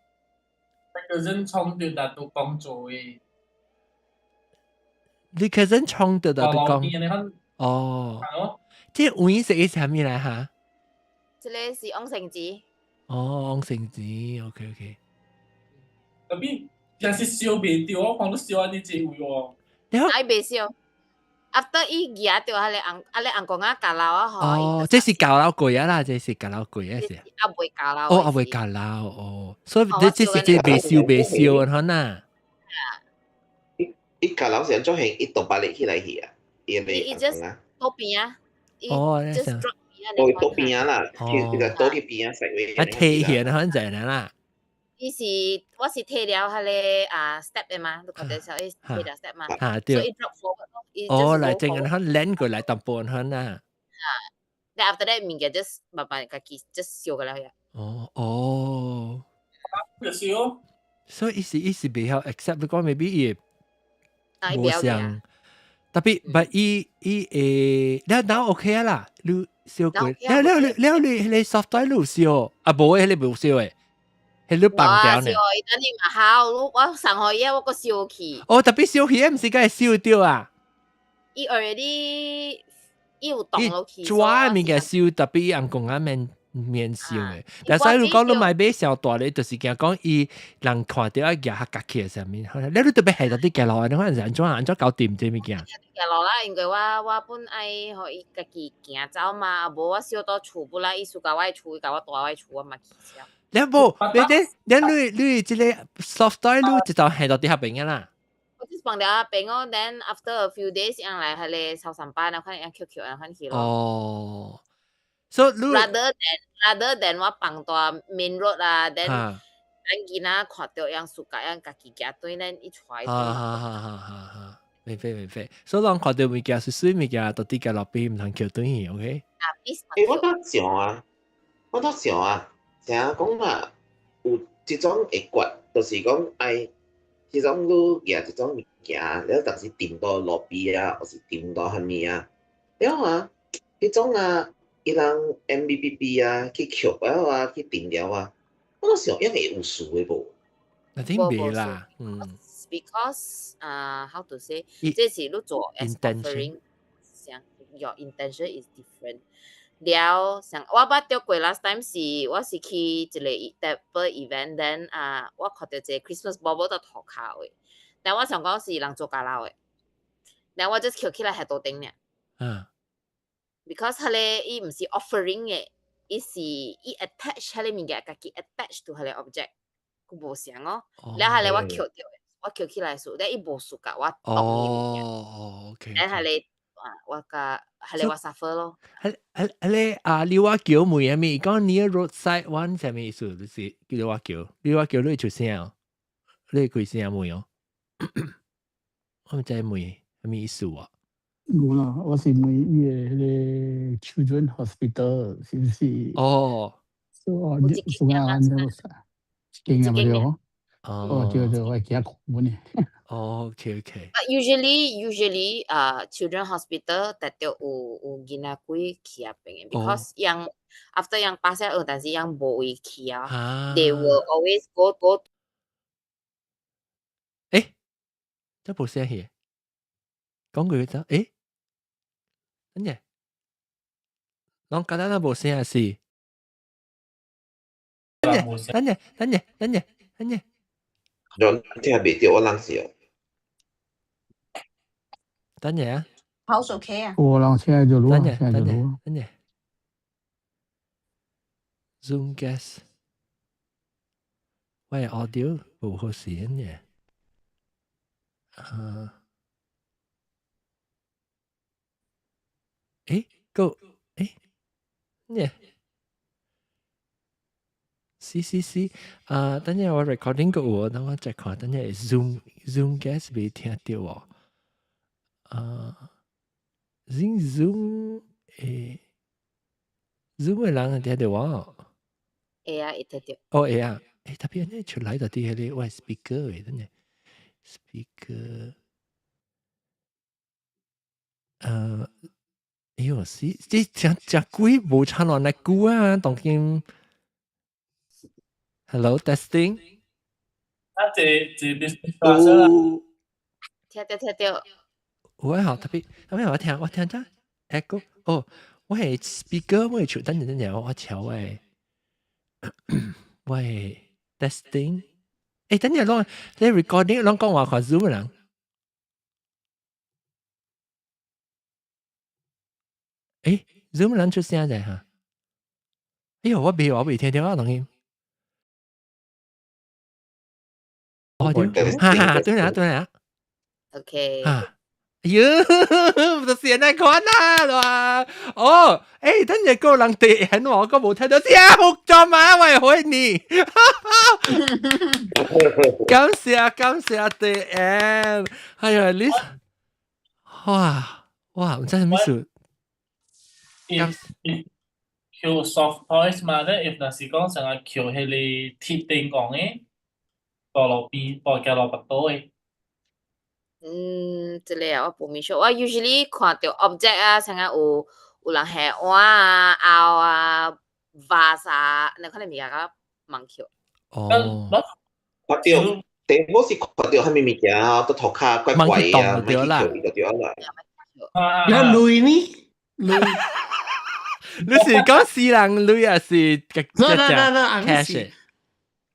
[SPEAKER 7] 個陣創掉但都講做嘅。
[SPEAKER 1] 你 cousin 創掉但都講。哦。這位是啥物來哈？
[SPEAKER 6] 這個是王成子。
[SPEAKER 1] 哦，王成子，OK OK。
[SPEAKER 7] 特別也是燒袂掉，我看到燒啊！你這位哦。
[SPEAKER 6] 愛袂燒。After 伊舉著彼個紅，彼個紅公仔教樓啊吼。
[SPEAKER 1] 哦，這是教樓過啊啦，這是教樓過啊是。
[SPEAKER 6] 啊未教樓。
[SPEAKER 1] 哦，啊未教樓哦，所以這是這未燒未燒啊，可能。
[SPEAKER 8] 伊教樓是按怎還伊倒把力起來去啊？伊
[SPEAKER 6] 伊伊 just 倒邊啊。
[SPEAKER 1] 哦，
[SPEAKER 6] just drop 邊啊。
[SPEAKER 8] 哦，倒邊啊啦，其實倒去邊啊，細位。
[SPEAKER 1] 啊，提起可能就係啦。
[SPEAKER 6] 伊是我是提了彼個啊 step 的嘛，你看到時候伊提了 step 嘛，
[SPEAKER 1] 啊對。
[SPEAKER 6] 所以 drop forward 咯。
[SPEAKER 1] 哦，來正個可能過來淡薄可能啊。
[SPEAKER 6] 啊，then after that 物件 just 慢慢家己 just 燒過來呀。
[SPEAKER 1] 哦哦。
[SPEAKER 7] 就燒。
[SPEAKER 1] 所以伊是袂曉 accept 你講 maybe 伊
[SPEAKER 6] 會
[SPEAKER 1] 無像，特別 but 伊伊會，了now OK 啊啦，你燒過，了了了你你 soft 你有燒，啊無誒，你無燒誒。係你放掉呢？
[SPEAKER 6] 伊等你嘛好，我上海嘢我閣燒去。
[SPEAKER 1] 哦，特別燒去，毋是該燒掉啊？
[SPEAKER 6] 伊 already 伊有動落去。
[SPEAKER 1] 抓物件燒，特別伊翁公仔免免燒的。但是你講你買買上大咧，就是驚講伊人看著啊舉較夾起來啥物，你特別係到啲行路，你看是按怎按怎搞掂這物件？
[SPEAKER 6] 行路啦，因為我本愛予伊家己行走嘛，無我燒到厝本來伊輸共我厝，伊共我帶我厝，我嘛氣死。
[SPEAKER 1] 你無，你你你你這個 soft toy 你一道係到底下邊嘅啦。
[SPEAKER 6] 我就是放了邊哦，then after a few days，樣來彼個超三班啊，看樣 QQ 啊，看去咯。
[SPEAKER 1] 哦，所以
[SPEAKER 6] rather than 我放蹛 main road 啊，then 咱囡仔看著樣暑假樣家己行對咱一出來。
[SPEAKER 1] 哈哈哈哈哈！明白明白，所以人看著物件是水物件，到底個路邊毋通抾轉去，OK？
[SPEAKER 6] 啊，
[SPEAKER 8] 欸，我拄想啊，我拄想啊，聽講啊，有這種會決，就是講愛這種你舉這種物件，了但是掂到路邊啊，或是掂到啥物啊，了啊，彼種啊，伊人 MBBB 啊，去抾了啊，去定了啊，我想應該有事的無？
[SPEAKER 1] 那定袂啦，嗯。
[SPEAKER 6] Because 啊，how to say？這是你做 as offering，像 your intention is different。了，像我捌著過 last time 是我是去一個 temple event，then 啊，我看著一個 Christmas bauble 佇塗跤的，但我想講是人做家老的，then 我就抾起來下桌頂爾。Because 彼個伊毋是 offering 的，伊是伊 attach 彼個物件，家己 attach to 彼個 object，佢無相哦。了彼個我抾著，我抾起來時，了伊無輸共我動伊物件。
[SPEAKER 1] 哦，OK。
[SPEAKER 6] 了彼個啊，我共彼個我 suffer 咯。
[SPEAKER 1] 彼彼彼個啊，李瓦橋問啥物？講 near roadside one 啥物意思？就是叫李瓦橋，李瓦橋你會出聲哦？你會開聲問哦？我毋知問啥物意思啊？
[SPEAKER 3] 無啦，我是問伊個彼個 Children Hospital 是毋是？
[SPEAKER 1] 哦。
[SPEAKER 9] 哦，
[SPEAKER 6] 有一間
[SPEAKER 9] 數啊，一間啊，對哦。哦，對對，我記得本呢。
[SPEAKER 1] 哦，OK。
[SPEAKER 6] But usually children hospital 特著有囡仔鬼去遐邊嘅，because 樣 after 樣 pass 了，但是樣無位去啊。They will always go。
[SPEAKER 1] 誒，這無聲去，講句就誒，等陣，攏覺得那無聲是？等陣，等陣，等陣，等陣，等陣。
[SPEAKER 8] 人聽袂著，我人是哦。
[SPEAKER 1] 等陣啊！
[SPEAKER 10] 好 OK 啊！
[SPEAKER 9] 我人現在就錄，
[SPEAKER 1] 等陣，
[SPEAKER 9] 現在就錄。
[SPEAKER 1] 等陣。Zoom guest，喂，audio 無好時嘅，啊，誒，個，誒，呢？是是是，啊，等陣我 recording 個有，等我再看，等陣 Zoom guest 未聽到哦，啊，Zoom 誒，Zoom 嘅人聽到我。
[SPEAKER 6] 會啊，會聽到。
[SPEAKER 1] 哦，會啊，誒，特別呢出來就佇彼個我 speaker 嘅，等陣 speaker，哎喲，是這誠誠鬼無差亂來久啊，當今。Hello testing。
[SPEAKER 7] 啊，這 business class 啦。
[SPEAKER 6] 聽到聽到。
[SPEAKER 1] 有啊，特別特別我聽者 echo，哦，我係 speaker 我係出，等陣等陣我調我 testing，誒，等陣攏你 recording 攏講話看 Zoom 人，誒，Zoom 人出聲者哈？哎喲，我未聽到啊，當今。哦，對，哈哈，對啊對啊。
[SPEAKER 6] OK。
[SPEAKER 1] 啊。哎喲，就是按呢款啊，哇！哦，誒，等陣個人地很我個無聽到，天福咗嘛，我會你。感謝感謝地恩，哎呀，你，哇哇，唔知係咩事。
[SPEAKER 7] If 抾 soft toys 嘛咧，if 若是講成日抾彼個鐵釘講嘅，到路邊，到行路腹肚的。
[SPEAKER 6] 嗯，這個啊，我無咪 sure。我 usually 看到 object 啊，像講有人下碗啊、餚啊、vase 啊，你可能物件較茫抾。
[SPEAKER 1] 哦。
[SPEAKER 8] 看到，第我是看到啥物物件啊，都塗跤怪怪啊，
[SPEAKER 1] 對啦。
[SPEAKER 8] 就對啦。
[SPEAKER 3] 有鐳呢？鐳。
[SPEAKER 1] 你是講私人鐳還是
[SPEAKER 3] ？No no no no，
[SPEAKER 1] cash？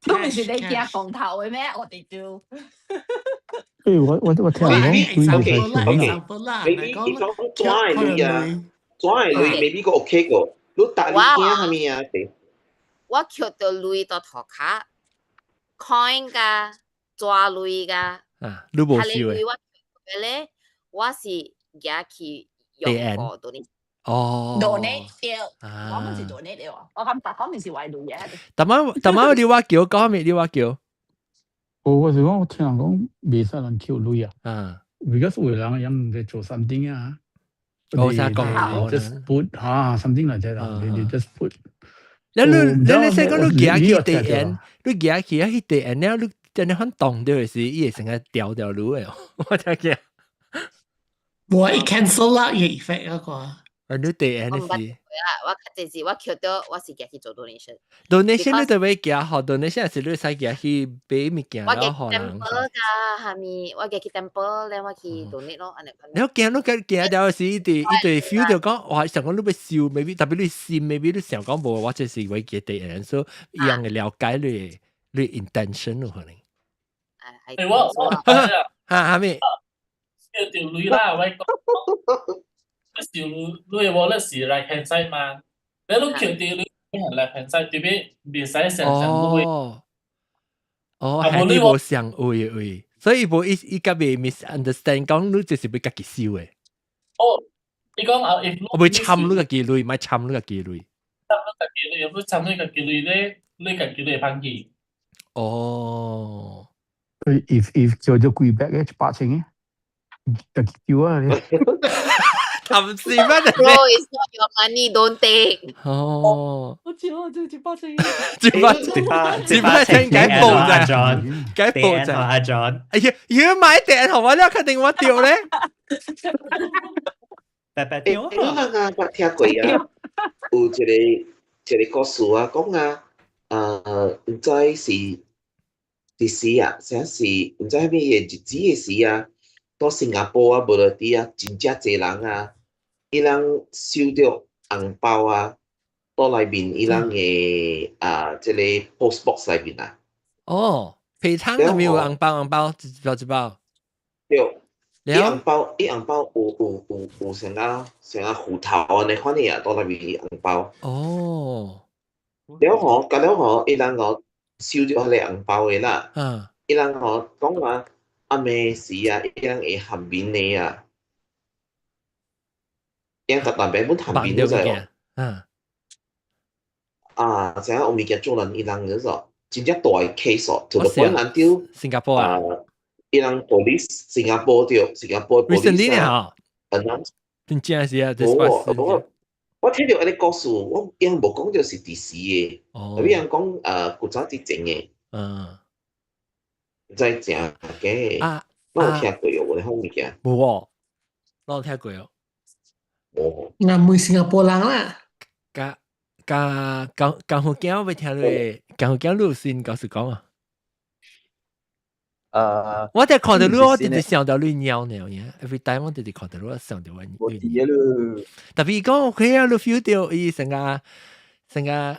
[SPEAKER 10] 都唔是你驚降頭嘅咩？我哋都。
[SPEAKER 9] 誒，我聽人講
[SPEAKER 8] OK OK，maybe 伊講紙的鐳啊，紙的鐳 maybe 個 OK 個，你搭你驚啥物啊？
[SPEAKER 6] 我抾著鐳到塗跤，coin 甲紙鐳甲，
[SPEAKER 1] 啊，你無收的。
[SPEAKER 6] 我咧，我是舉去用過 donate。
[SPEAKER 1] 哦
[SPEAKER 10] ，donate 對，我們是 donate 對，我感覺講唔是為鐳嘅。
[SPEAKER 1] 逐擺逐擺你話叫講咩？你話叫？
[SPEAKER 9] 我是講，我聽人講袂使人抾鐳啊。
[SPEAKER 1] 啊。
[SPEAKER 9] Because 有人用在做 something 啊。
[SPEAKER 1] 哦，啥講
[SPEAKER 9] ？Just put 啊，something like that 啊，they just put。
[SPEAKER 1] 你先講你行去地緣，你行去啊去地緣了，你真係很動到的時，伊會成個掉掉鐳的哦。我聽見。
[SPEAKER 3] 無伊 cancel 啦，伊 effect 嗰個。
[SPEAKER 1] 啊，你地緣的是。
[SPEAKER 6] 我較濟是我抾著，我是行去做 donation。
[SPEAKER 1] donation 你就欲行予 donation 是你使行去買物件
[SPEAKER 6] 我
[SPEAKER 1] 了予人。
[SPEAKER 6] temple 㗎，下面我行去 temple，咧我去 donate 咯，按呢。
[SPEAKER 1] 你行你行行了時，伊就 feel 著講，哇！想講你欲收，maybe 特別你心，maybe 你想講無，我這是為記地緣，所以伊樣會了解你 intention 有可能。
[SPEAKER 7] 誒，我
[SPEAKER 1] 哈哈咩？
[SPEAKER 7] 抾著鐳啦，我講。你是你的 wallet 是 right hand side 嘛？你抾著鐳係 left hand side，對比袂使想象鐳。
[SPEAKER 1] 哦，哦，係你無相位位，所以無伊伊甲袂 misunderstand，講你就是欲家己收的。
[SPEAKER 7] 哦，你講啊，if
[SPEAKER 1] 我欲摻你家己鐳，莫摻你家己鐳。
[SPEAKER 7] 摻你家己鐳，如摻你家己鐳咧，你家己鐳會歹去。
[SPEAKER 1] 哦。
[SPEAKER 9] If 叫做幾百個100千個，家己丟啊！
[SPEAKER 1] 含死乜人？
[SPEAKER 6] Bro, it's not your money, don't take。
[SPEAKER 1] 哦，
[SPEAKER 4] 我知我就100千。
[SPEAKER 1] 100 100千解報
[SPEAKER 11] 阿
[SPEAKER 1] 啫，
[SPEAKER 11] John，
[SPEAKER 1] 解報啫。
[SPEAKER 11] 阿 John，
[SPEAKER 1] 哎呀，如果買訂同我咧，確定我掉咧。
[SPEAKER 11] 白白掉。
[SPEAKER 8] 你人啊，我聽過啊，有一個故事啊，講啊，毋知是佇時啊，啥是毋知啥物個日子的時啊，到新加坡啊，無論佇啊，真正濟人啊，伊人收著紅包啊，到內面伊人的啊，這個 post box 內面啊。
[SPEAKER 1] 哦，皮倉裡面有紅包，紅包一包一包。
[SPEAKER 8] 對，伊紅包，伊紅包有成個芋頭按呢款的啊，到內面伊紅包。
[SPEAKER 1] 哦。
[SPEAKER 8] 了吼，甲了吼，伊人吼收著彼個紅包的啦。伊人吼講話暗暝時啊，伊人會含面的啊，伊人逐逐擺本含面都知哦。啊，知影有物件做人，伊人嗰個真正大的 case 哦，就個本人丟
[SPEAKER 1] 新加坡啊，
[SPEAKER 8] 伊人 police 新加坡對，新加坡 police
[SPEAKER 1] 啊，真正是啊，
[SPEAKER 8] 無無，我聽著按呢故事，我伊人無講著是佇時的，特別人講古早之前的，唔知真假，
[SPEAKER 1] 啊，
[SPEAKER 8] 我有聽過哦，無呢款物件，
[SPEAKER 1] 無哦，我有聽過哦，
[SPEAKER 8] 無，
[SPEAKER 3] 那問新加坡人啦，
[SPEAKER 1] 加加江江湖鏡我未聽你，江湖鏡你有先告訴講啊。我哋看到你，我直直想到你尿尿呀。Every time 我直直看到你，我想到我
[SPEAKER 12] 我知咯。
[SPEAKER 1] 特別講 OK 啊，你 feel 到伊成個成個，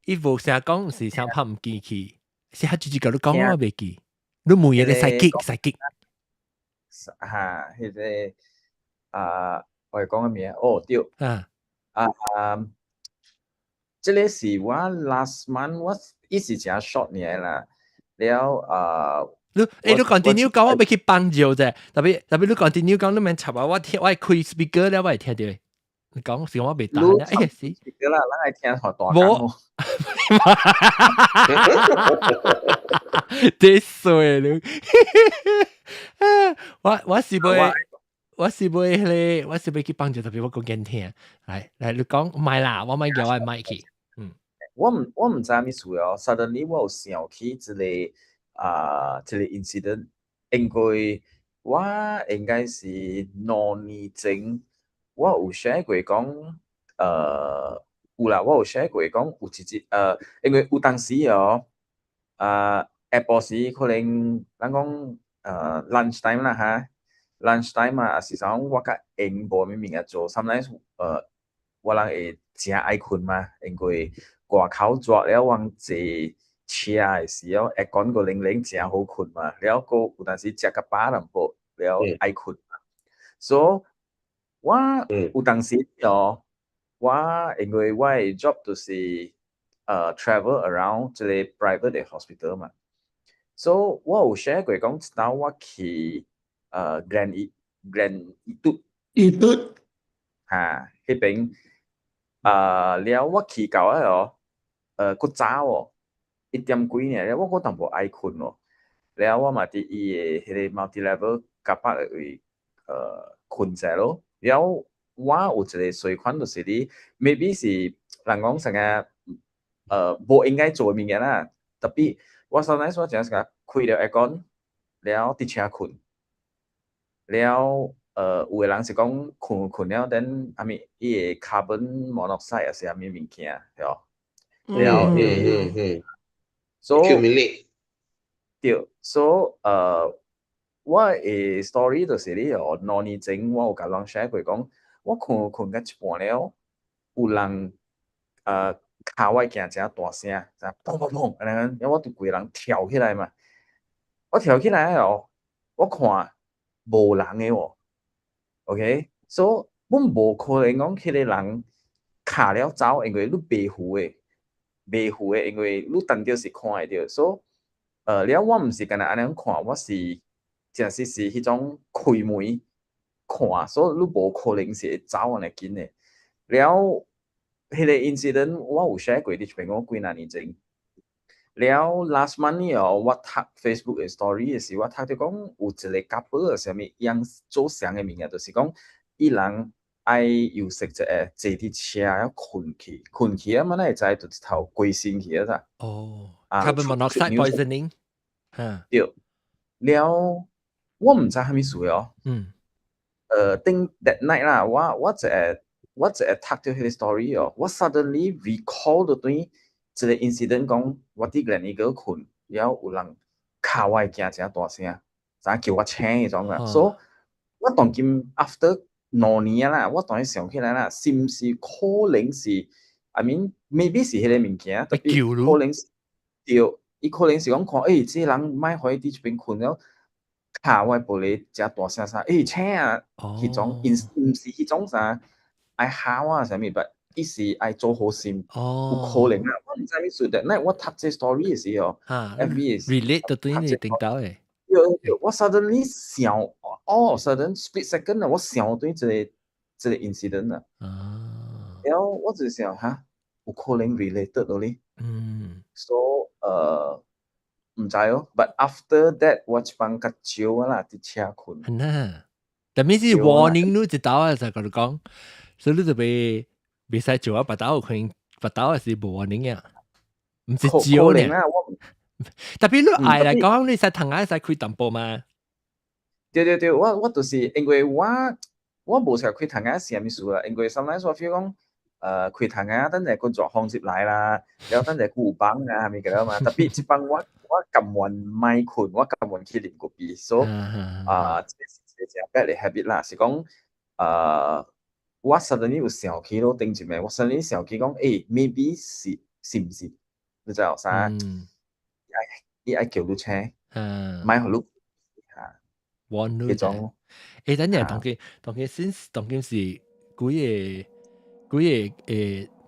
[SPEAKER 1] 伊無成日講是想拍毋記去，是他直直共你講我袂記。你問伊個psychic psychic。
[SPEAKER 12] 哈，彼個啊，我會講個名，哦對，啊，這個是我 last month 我伊是誠 short 爾啦，了啊。
[SPEAKER 1] 你欸，你 continue 講，我欲去幫助啫。特別特別你 continue 講，你免插啊！我聽我開 speaker 了，我會聽著。你講是我袂當咧，哎是。
[SPEAKER 12] 對啦，咱愛聽大大
[SPEAKER 1] 無。這衰你！我我是欲去幫助，特別我講緊聽。來來，你講毋愛啦，我莫叫我麥去。嗯。
[SPEAKER 12] 我毋知啥物事哦，suddenly 我有想起一個。啊，這個 incident 應該我應該是2年前，我有寫過講，有啦，我有寫過講有一日，因為有當時哦，啊，下晡時可能咱講lunch time 啦哈，lunch time 啊，抑是講我較閒無啥物物件做，sometimes 我人會誠愛睏嘛，因為外口熱了，阮坐車的時候，會講個冷冷誠好睏嘛，了閣有當時食較飽淡薄，了愛睏嘛。So 我有當時哦，我因為我的 job 就是travel around 這個 private 的 hospital 嘛，so 我有寫過講，一當我去Gleneagles
[SPEAKER 3] 伊嘟
[SPEAKER 12] 哈，彼邊啊了我去到了哦，閣早哦。1點幾爾，了我閣淡薄愛睏哦，了我嘛佇伊的彼個 multi level car park 的位，睏者咯。了我有一個習慣，就是你 maybe 是人講啥個，無應該做的物件啦。特別我 sometimes 我誠時開著 aircon，了佇車睏，了有的人是講睏睏了，then 啥物伊會 carbon monoxide 抑是啥物物件，對無？了So 對，so 我的 story 就是你哦，2年前我有共人 share 過講，我睏睏到一半了，有人敲我鏡誠大聲，就砰砰砰，按呢，了我就規个人跳起來嘛，我跳起來哦，我看無人的喎，OK，so 阮無可能講彼個人敲了走，因為你袂赴的。袂赴的，因為你當著是看會著，so 了我毋是干焦按呢看，我是誠實是彼種開門看，所以你無可能是會走按呢緊的。了，彼個 incident 我有寫過佇這邊講幾若年前。了 last month 哦，我讀 Facebook 的 story 的時，我讀著講有一個 couple 啥物，𪜶做啥個物件，就是講伊人愛又食一個坐佇車了睏去，睏去啊，嘛哪會知就一頭規身去啊咋？
[SPEAKER 1] 哦
[SPEAKER 12] 啊
[SPEAKER 1] ，carbon monoxide poisoning，嚇，
[SPEAKER 12] 對，了我毋知啥物事哦。頂 that night 啦，我一個讀著彼個 story 哦，我 suddenly recall 到對一個 incident 講，我佇 Gleneagles 睏，了有人敲我的鏡誠大聲，知叫我醒彼種啦。所以我當今 after 2年啦，我當然想起來啦，是毋是可能是，I mean maybe 是彼個物件，特別可能是對，伊可能是講看，欸，這個人莫予伊佇這邊睏了，敲我的玻璃誠大聲啥，欸，醒啊，彼種，毋是彼種啥愛嚇我啥物，but 伊是愛做好心，有可能啊，我毋知物事的，那我讀這 story 的時候，FB 的時
[SPEAKER 1] relate 到對你頂到的。
[SPEAKER 12] 對對，我 suddenly 想，all of a sudden split second 啊，我想對這個 incident 啊，然後我就想哈，有可能 related 到哩，so 毋知哦，but after that 我這放較少啊啦，佇車睏。
[SPEAKER 1] 係啊，但係是 warning 你一道啊，就共你講，所以你就袂使做啊，別道有可能別道是無 warning 啊，毋是少呢。特別你愛來講，你使糖仔使開淡薄嘛？
[SPEAKER 12] 對對對，我就是因為我無想開糖仔是啥物事啦，因為 sometimes 我 feel 講，開糖仔等陣個熱風入來啦，然後等陣有房啊，啥物個嘛。特別這放我甘願莫睏，我甘願去啉咖啡，所以啊，這是一個誠 bad 的 habit 啦，是講我 suddenly 有想起咯，頂一暝我 suddenly 想起講，欸，maybe 是毋是？你知影啥？伊愛叫你醒，莫予你嚇，
[SPEAKER 1] warn 你
[SPEAKER 12] 彼種。
[SPEAKER 1] 欸，等陣當今先當今是幾個幾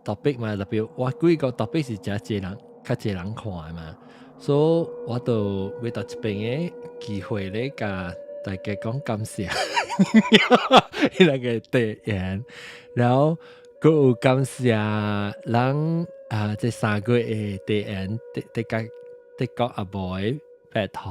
[SPEAKER 1] 個topic 嘛，特別我幾個 topic 是誠濟人較濟人看的嘛，所以我就欲到這邊的機會咧，共大家講感謝，彼個提言，然後閣有感謝人啊，這3個月的提言，德國阿妹白兔、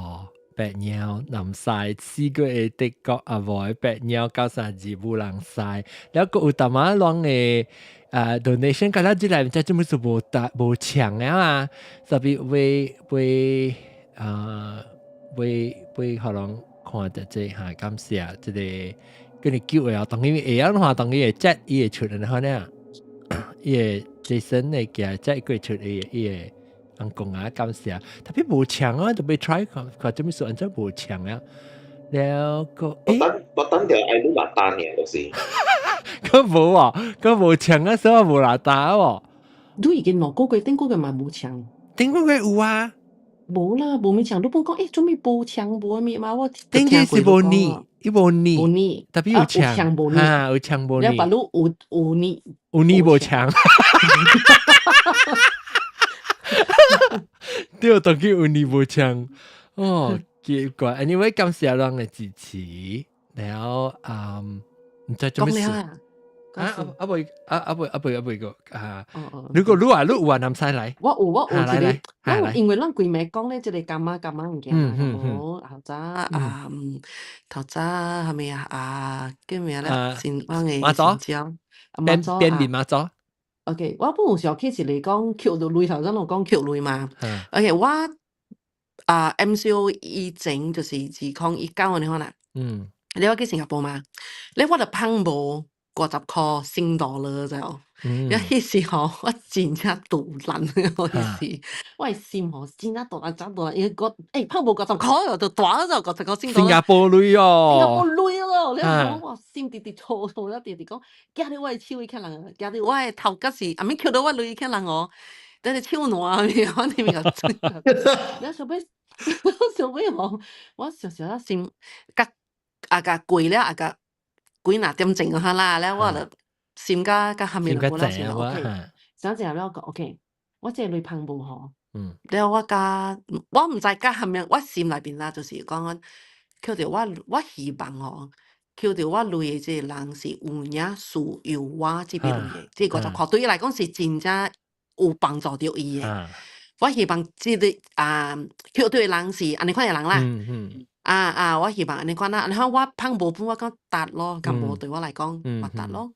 [SPEAKER 1] 白貓、南西4個月德國阿妹白貓93無人西，了閣有淡仔攏的啊 donation，敢若這來這這麼是無達無搶啊嘛，特別為為啊為為可能看著這哈感謝這個叫你叫的啊，當然會曉的話，當然會 chat 伊會出來可能，伊會 Jason 會寄 chat 過出伊會。人講啊，感謝，特別無搶啊，特別 try 看看這麼說，按怎無搶啊？了個，
[SPEAKER 8] 我等著愛你落單爾，就是。
[SPEAKER 1] 閣無啊，閣無搶啊，所以無落單喎。
[SPEAKER 4] 你已經2個月，頂個月嘛無搶。
[SPEAKER 1] 頂個月有啊？
[SPEAKER 4] 無啦，無咩搶，你本講欸，做咩無搶無咩嘛？我
[SPEAKER 1] 頂個是無呢，伊無呢，
[SPEAKER 4] 無呢，
[SPEAKER 1] 特別有搶，
[SPEAKER 4] 無呢，
[SPEAKER 1] 哈，有搶無呢。
[SPEAKER 4] 了別你有呢，
[SPEAKER 1] 有呢無搶。對，當佢有呢無搶，哦，奇怪。Anyway，感謝人的支持，然後毋知做咩事。啊啊未啊啊未啊未啊未個啊！如果你話你有啊，南西來。
[SPEAKER 4] 我有一個，我因為咱規暝講咧，這個 karma karma 物件嘛，好頭早啊，頭早啥物啊啊叫咩咧？新我的
[SPEAKER 1] 媽祖，
[SPEAKER 4] 媽祖
[SPEAKER 1] 變變媽祖。
[SPEAKER 4] OK，我本有想起一個講抾著鐳，頭先我講抾鐳嘛。OK，我啊 MCO 以前就是2019年可能。你我去新加坡嘛？你我就放無50箍新 dollar 就，因彼時吼我真正賭爛，我彼時，我的心吼真正大真大，因為我欸放無五十箍就大咗50箍新
[SPEAKER 1] 新加坡鐳哦，
[SPEAKER 4] 新加坡鐳咯，你講我心直直錯錯了，直直講，舉著我的手去人，舉著我的頭殼是，阿咪抾著我鐳去人哦，但是手爛我你咪個，你想欲想欲吼，我想想啊心，甲啊甲過了啊甲幾若點鐘哈啦，了我就心甲甲下面就無了先 OK，想一下了講 OK，我這個鐳芳無吼，了我甲我毋知甲蝦米，我心內面啦，就是講抾著我，我希望吼，抾著我鐳的這個人是有影需要我這筆鐳的，這50箍對伊來講是真正有幫助著伊的。我希望這個啊抾著的人是按呢款的人啦。啊啊，我希望按呢款啦，然後我放無本我講值咯，咁無對我來講嘛值咯。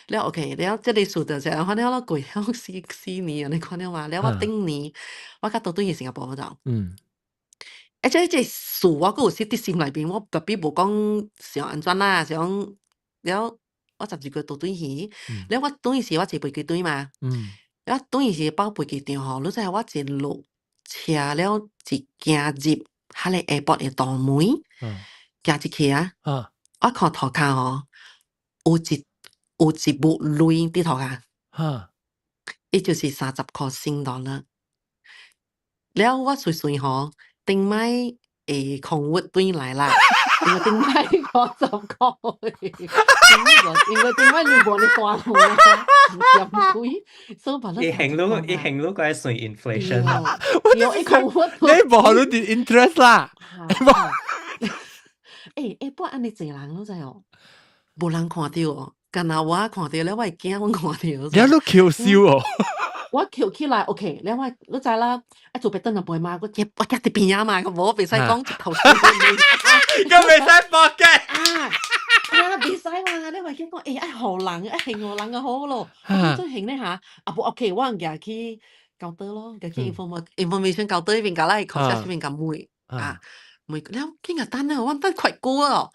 [SPEAKER 4] 了 OK，了這個事就是反正我過了四年按呢款了嘛，了我頂年我較倒轉去新加坡就。而且這事我閣有攝佇心內邊，我特別無講想按怎啦，想了我12月倒轉去，了我轉去時我坐飛機轉嘛，了轉去時包飛機場吼，你知我一落車了一行入彼个 airport 的大門，行入去啊，我看塗跤吼，有一筆鐳佇塗跤，伊就是30箍新 dollar。了我隨隨吼，頂擺會空運轉來啦，因為頂擺50箍，因為頂擺你無咧大路啊，嫌貴，所以把
[SPEAKER 11] 伊行路伊行路該算 inflation。
[SPEAKER 4] 對，伊空運
[SPEAKER 1] 你無你啲 interest 啦。
[SPEAKER 4] 欸欸，不按呢濟人你知哦，無人看著哦，干焦我看著了，我會驚阮看著。
[SPEAKER 1] 你都翹笑哦。
[SPEAKER 4] 我翹起來，OK，了我你知啦，啊做別轉就袂嘛，我夾佇邊仔嘛，無袂使講一頭先。
[SPEAKER 1] 咁袂使 pocket
[SPEAKER 4] 啊！啊，袂使嘛，你話驚講，欸，愛予人，愛還予人就好咯。我做還咧嚇，啊無 OK，我行去 counter 咯，行去 information counter 彼邊甲咱考試彼邊共問啊，問了緊個等啊，我等快久咯。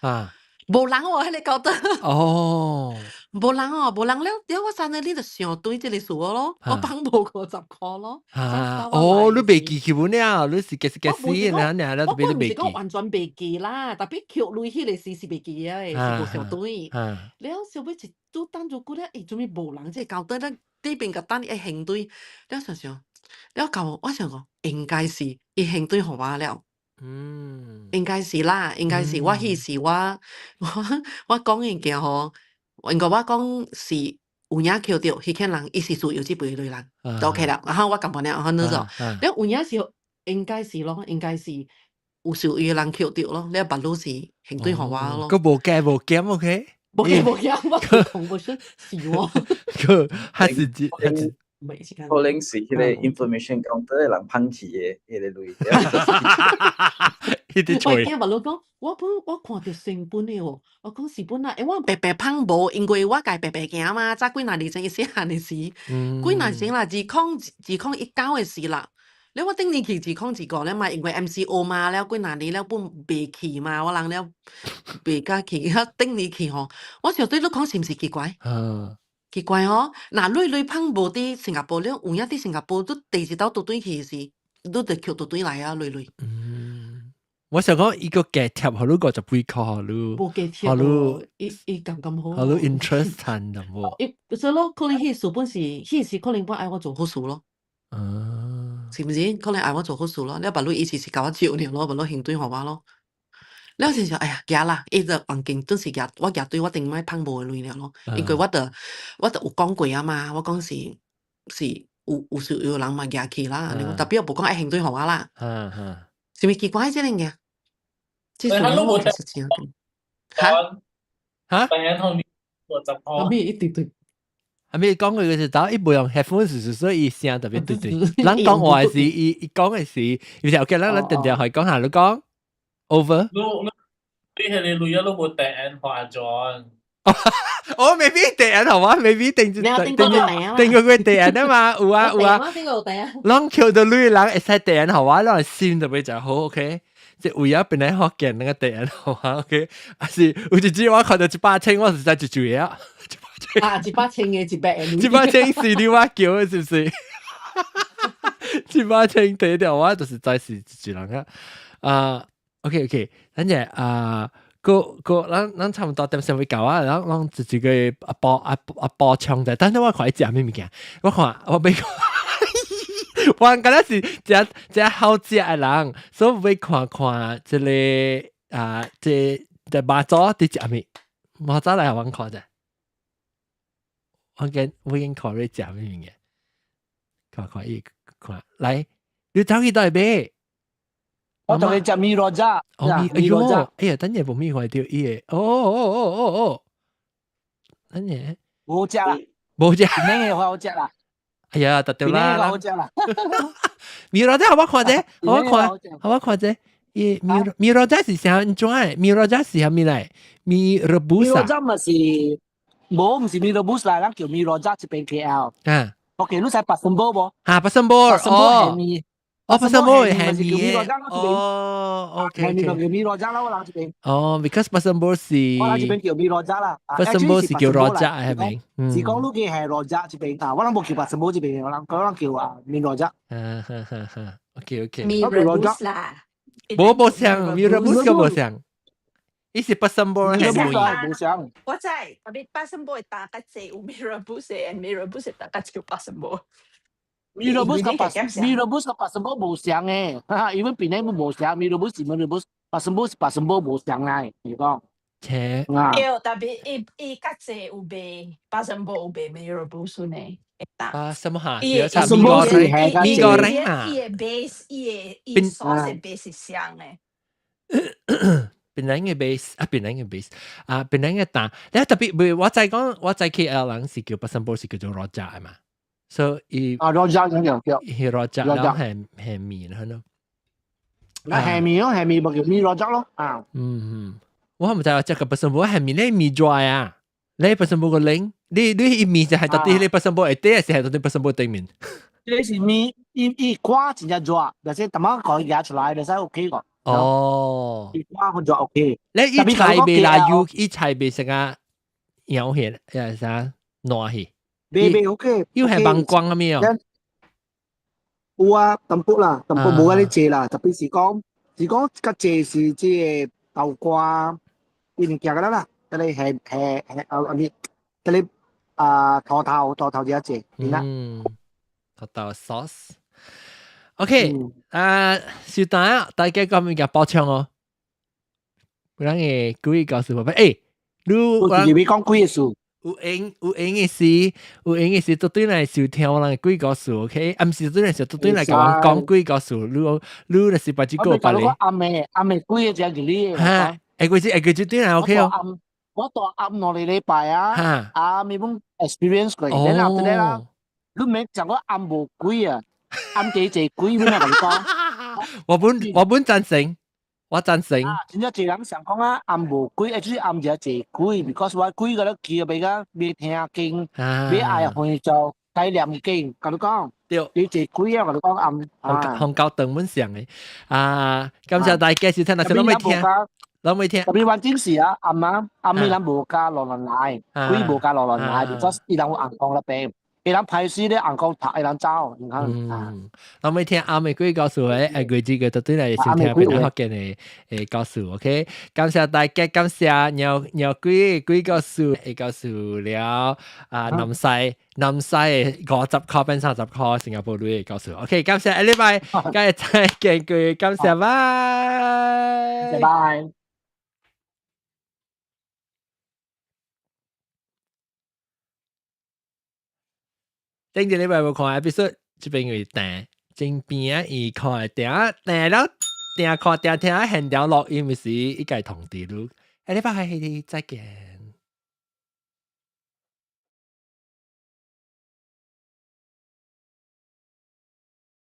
[SPEAKER 4] 無人哦，彼个 counter。
[SPEAKER 1] 哦。
[SPEAKER 4] 無人哦，無人了，了我三日你就想對這个事咯，我放無50箍咯。
[SPEAKER 1] 啊，哦，你袂記起本了，你是計是計死，然後然後
[SPEAKER 4] 我毋是講完全袂記啦，特別抾鐳彼个時是袂記的，是無想對。了小尾一拄等咗久了，欸，做咩無人？這个 counter 咱對面共等會還對，了想想，了到我想講應該是伊還對予我了。應該是啦，應該是我彼時我講的物件吼，應該我講是有影抾著彼個人，伊是需要這筆鐳人，就 OK 了。然後我感覺了，反正就，了有影是應該是咯，應該是有需要的人抾著咯，了別攏是還對予我咯。
[SPEAKER 1] 閣無加無減 OK？
[SPEAKER 4] 無加無減，我講無出是我。
[SPEAKER 1] 閣還是還是。
[SPEAKER 12] 可能是彼個 information counter 的人放棄的彼个鐳。
[SPEAKER 4] 我驚別攏講，我本我看著成本的哦，我講是本啊，欸，我白白放無，因為我家白白行嘛，早幾若年前伊細漢的時，幾若年啦，2019的時啦。了我頂年去2025了嘛，因為 MCO 嘛，了幾若年了本袂去嘛，我人了袂敢去，遐頂年去吼，我想對你講是毋是奇怪？奇怪哦，若鐳鐳放無佇新加坡了，有影佇新加坡，你第一道倒轉去時，你就抾倒轉來啊，鐳鐳。
[SPEAKER 1] 嗯，我想講伊個加貼予你50幾箍予你，
[SPEAKER 4] 無加貼哦，伊伊剛剛好。
[SPEAKER 1] 予你 interest 趁淡薄。
[SPEAKER 4] 伊所以咯，可能彼事本是彼時可能本愛我做好事咯。是毋是？可能愛我做好事咯。了別你意思是共我借爾咯，別你還轉予我咯。了就想，哎呀，行啦，伊就環境準是舉，我舉對我頂擺放無的鐳了咯。因為我著有講過啊嘛，我講是有需要人嘛舉去啦，特別無講愛還轉予我啦。是毋是奇怪這個物件？這是我實情。
[SPEAKER 7] 哈？
[SPEAKER 1] 哈？
[SPEAKER 7] 50箍。
[SPEAKER 4] 啥物一直對？
[SPEAKER 1] 係咪講佢嘅時候，伊無用 headphone 是所以伊聲特別對對。咱講話是伊伊講嘅是，伊就 OK，咱咱定定可以講下，你講 over。
[SPEAKER 7] 你你係你鐳啊，你無訂予阿 John。
[SPEAKER 1] 我 maybe 訂好嘛？maybe 訂訂訂訂個個訂啊嘛，有啊有啊。
[SPEAKER 4] 邊個有訂啊？
[SPEAKER 1] 攏抾著鐳人會使訂予我，攏心特別就好 OK。即有影本來福建那個訂予我 OK，還是有一次我看到100千，我實在就注意啊。
[SPEAKER 4] 啊，100千的100
[SPEAKER 1] 100千是你我叫的，是不是？100千提掉我就是在是一人啊。啊，OK OK，等陣啊。個個咱咱差不多點上位到啊，然後咱就一個阿波阿阿波槍的，但是我看伊食咩物件，我看我欲看，我敢若是食食好食的人，所以欲看看這個啊，這這媽祖佇食咩？媽祖來予阮看者，我見看咧食咩物件，看看伊看來，你走去佗位買？
[SPEAKER 5] 我同你食米羅炸，
[SPEAKER 1] 哦，米，哎喲，哎呀，等下無米看著伊個，哦哦哦哦哦，等下，
[SPEAKER 5] 無食啦，
[SPEAKER 1] 無食，
[SPEAKER 5] 咩嘅話我食啦，
[SPEAKER 1] 哎呀，得對啦，
[SPEAKER 5] 好食啦，
[SPEAKER 1] 米羅炸予我看者，予我看，予我看者，伊 mee mee rojak 是啥按怎的？Mee rojak 是啥物來？Mee rebus
[SPEAKER 5] mee rojak 咪是無，毋是 mee rebus 來，咱叫 mee rojak 這邊 KL。
[SPEAKER 1] 啊。
[SPEAKER 5] OK，你知巴生堡無？
[SPEAKER 1] 啊，巴生堡。
[SPEAKER 5] 巴生堡係麵。
[SPEAKER 1] 哦，巴生堡係
[SPEAKER 5] 麵
[SPEAKER 1] 麵。哦，OK。
[SPEAKER 5] 係麵就叫 mee rojak 啦，我人這邊。
[SPEAKER 1] 哦，because 巴生堡是。
[SPEAKER 5] 我人這邊叫 mee rojak 啦。
[SPEAKER 1] 巴生堡是叫 rojak 係咪？
[SPEAKER 5] 是講你嘅係 rojak 這邊啊，我人無叫巴生堡這邊，我人叫啊 mee rojak。
[SPEAKER 1] 啊哈哈哈，OK OK。
[SPEAKER 10] Mee rebus 啦。
[SPEAKER 1] 無相，mee rebus 個無相。伊是巴生堡係麵。
[SPEAKER 5] 無相。
[SPEAKER 10] 我知，特別巴生堡會打較濟有 mee rebus 的，mee rebus 打較少巴生堡。
[SPEAKER 5] Mee rebus 個巴 mee rebus 個巴生堡無相嘅，哈哈，因為檳城無相，mee rebus 是 mee rebus，巴生堡是巴生堡無相來，你講。
[SPEAKER 1] 切。
[SPEAKER 10] 對，特別伊伊較濟有賣巴生堡有賣 mee rebus 呢。
[SPEAKER 1] 啊，什麼嚇？
[SPEAKER 10] 伊
[SPEAKER 1] 是米個米個人啊？
[SPEAKER 10] 伊個 base，伊個伊 sauce 的 base 是相的。
[SPEAKER 1] 檳城嘅 base 啊，檳城嘅 base 啊，檳城嘅蛋，你特別，我知講，我知 KL 人是叫巴生堡是叫做 rojak 嘛，所以
[SPEAKER 5] 啊 rojak 咁樣叫，
[SPEAKER 1] 係 rojak 然後係係麵係咯，
[SPEAKER 5] 那係麵咯，係麵咪叫 mee rojak 咯，啊，
[SPEAKER 1] 嗯嗯，我唔知話這個巴生堡係麵咧麵 dry 啊，你巴生堡個零，你伊麵就係到底你巴生堡下底，還是係到底巴生堡頂面？
[SPEAKER 5] 呢是麵，伊伊瓜真正熱，但是淡仔講夾出來，就使 OK 個。
[SPEAKER 1] 哦，
[SPEAKER 5] 伊瓜好熱 OK。
[SPEAKER 1] 你伊菜袂來油，伊菜袂成啊，搖起，啥爛去？
[SPEAKER 5] 袂袂 OK。
[SPEAKER 1] 又係網光啊咩哦？
[SPEAKER 5] 有啊，淡薄啦，淡薄無按呢濟啦，特別是講，是講較濟是這個豆乾，伊物件個啦啦，這個係係係啊啊咪，這個啊土豆土豆較濟，
[SPEAKER 1] 嗯，土豆 sauce。OK，啊，小蛋，大家講物件補充哦。我人會鬼故事無？欸，你
[SPEAKER 5] 我是欲講鬼故事。
[SPEAKER 1] 有閒有閒的時，有閒的時，都對來收聽我人鬼故事，OK？啊，毋是對來收，都對來共我講鬼故事。你你若是別一個別個。
[SPEAKER 5] 暗暝暗暝鬼個只你。
[SPEAKER 1] 哈，下個月下個月對來 OK 哦。
[SPEAKER 5] 我大暗兩個禮拜啊，啊，未本 experience 過，然後啦，你免講我暗無鬼啊，暗幾濟鬼，阮來共你講。
[SPEAKER 1] 我本贊成。我贊成。
[SPEAKER 5] 真正濟人想講啊，暗無鬼，actually 暗就濟鬼，because 我鬼個咧叫袂甲袂聽經，袂愛回做該念經，共你講。
[SPEAKER 1] 對。
[SPEAKER 5] 你濟鬼啊，共你講暗。
[SPEAKER 1] 紅高燈本上的啊，感謝大家收聽，若是攏欲聽，攏欲聽。
[SPEAKER 5] 特別環境是啊，暗啊，暗暝人無加落落來，鬼無加落落來，because 伊人有紅光那邊。伊人排水咧，紅光拍，伊人走，你看。
[SPEAKER 1] 嗯，攏欲聽暗暝鬼故事的，下個這個就對來收聽別人福建的誒故事，OK？感謝大家，感謝鳥鳥鬼鬼故事，會故事了啊，南西南西的50塊變30塊，新加坡鐳的故事，OK？感謝下禮拜，今日再見各位，感謝，拜，
[SPEAKER 5] 拜拜。
[SPEAKER 1] 頂一禮拜無看 episode，這邊為訂正邊啊，伊看定訂了訂看訂聽現場錄音時，伊家通知你。下禮拜再見。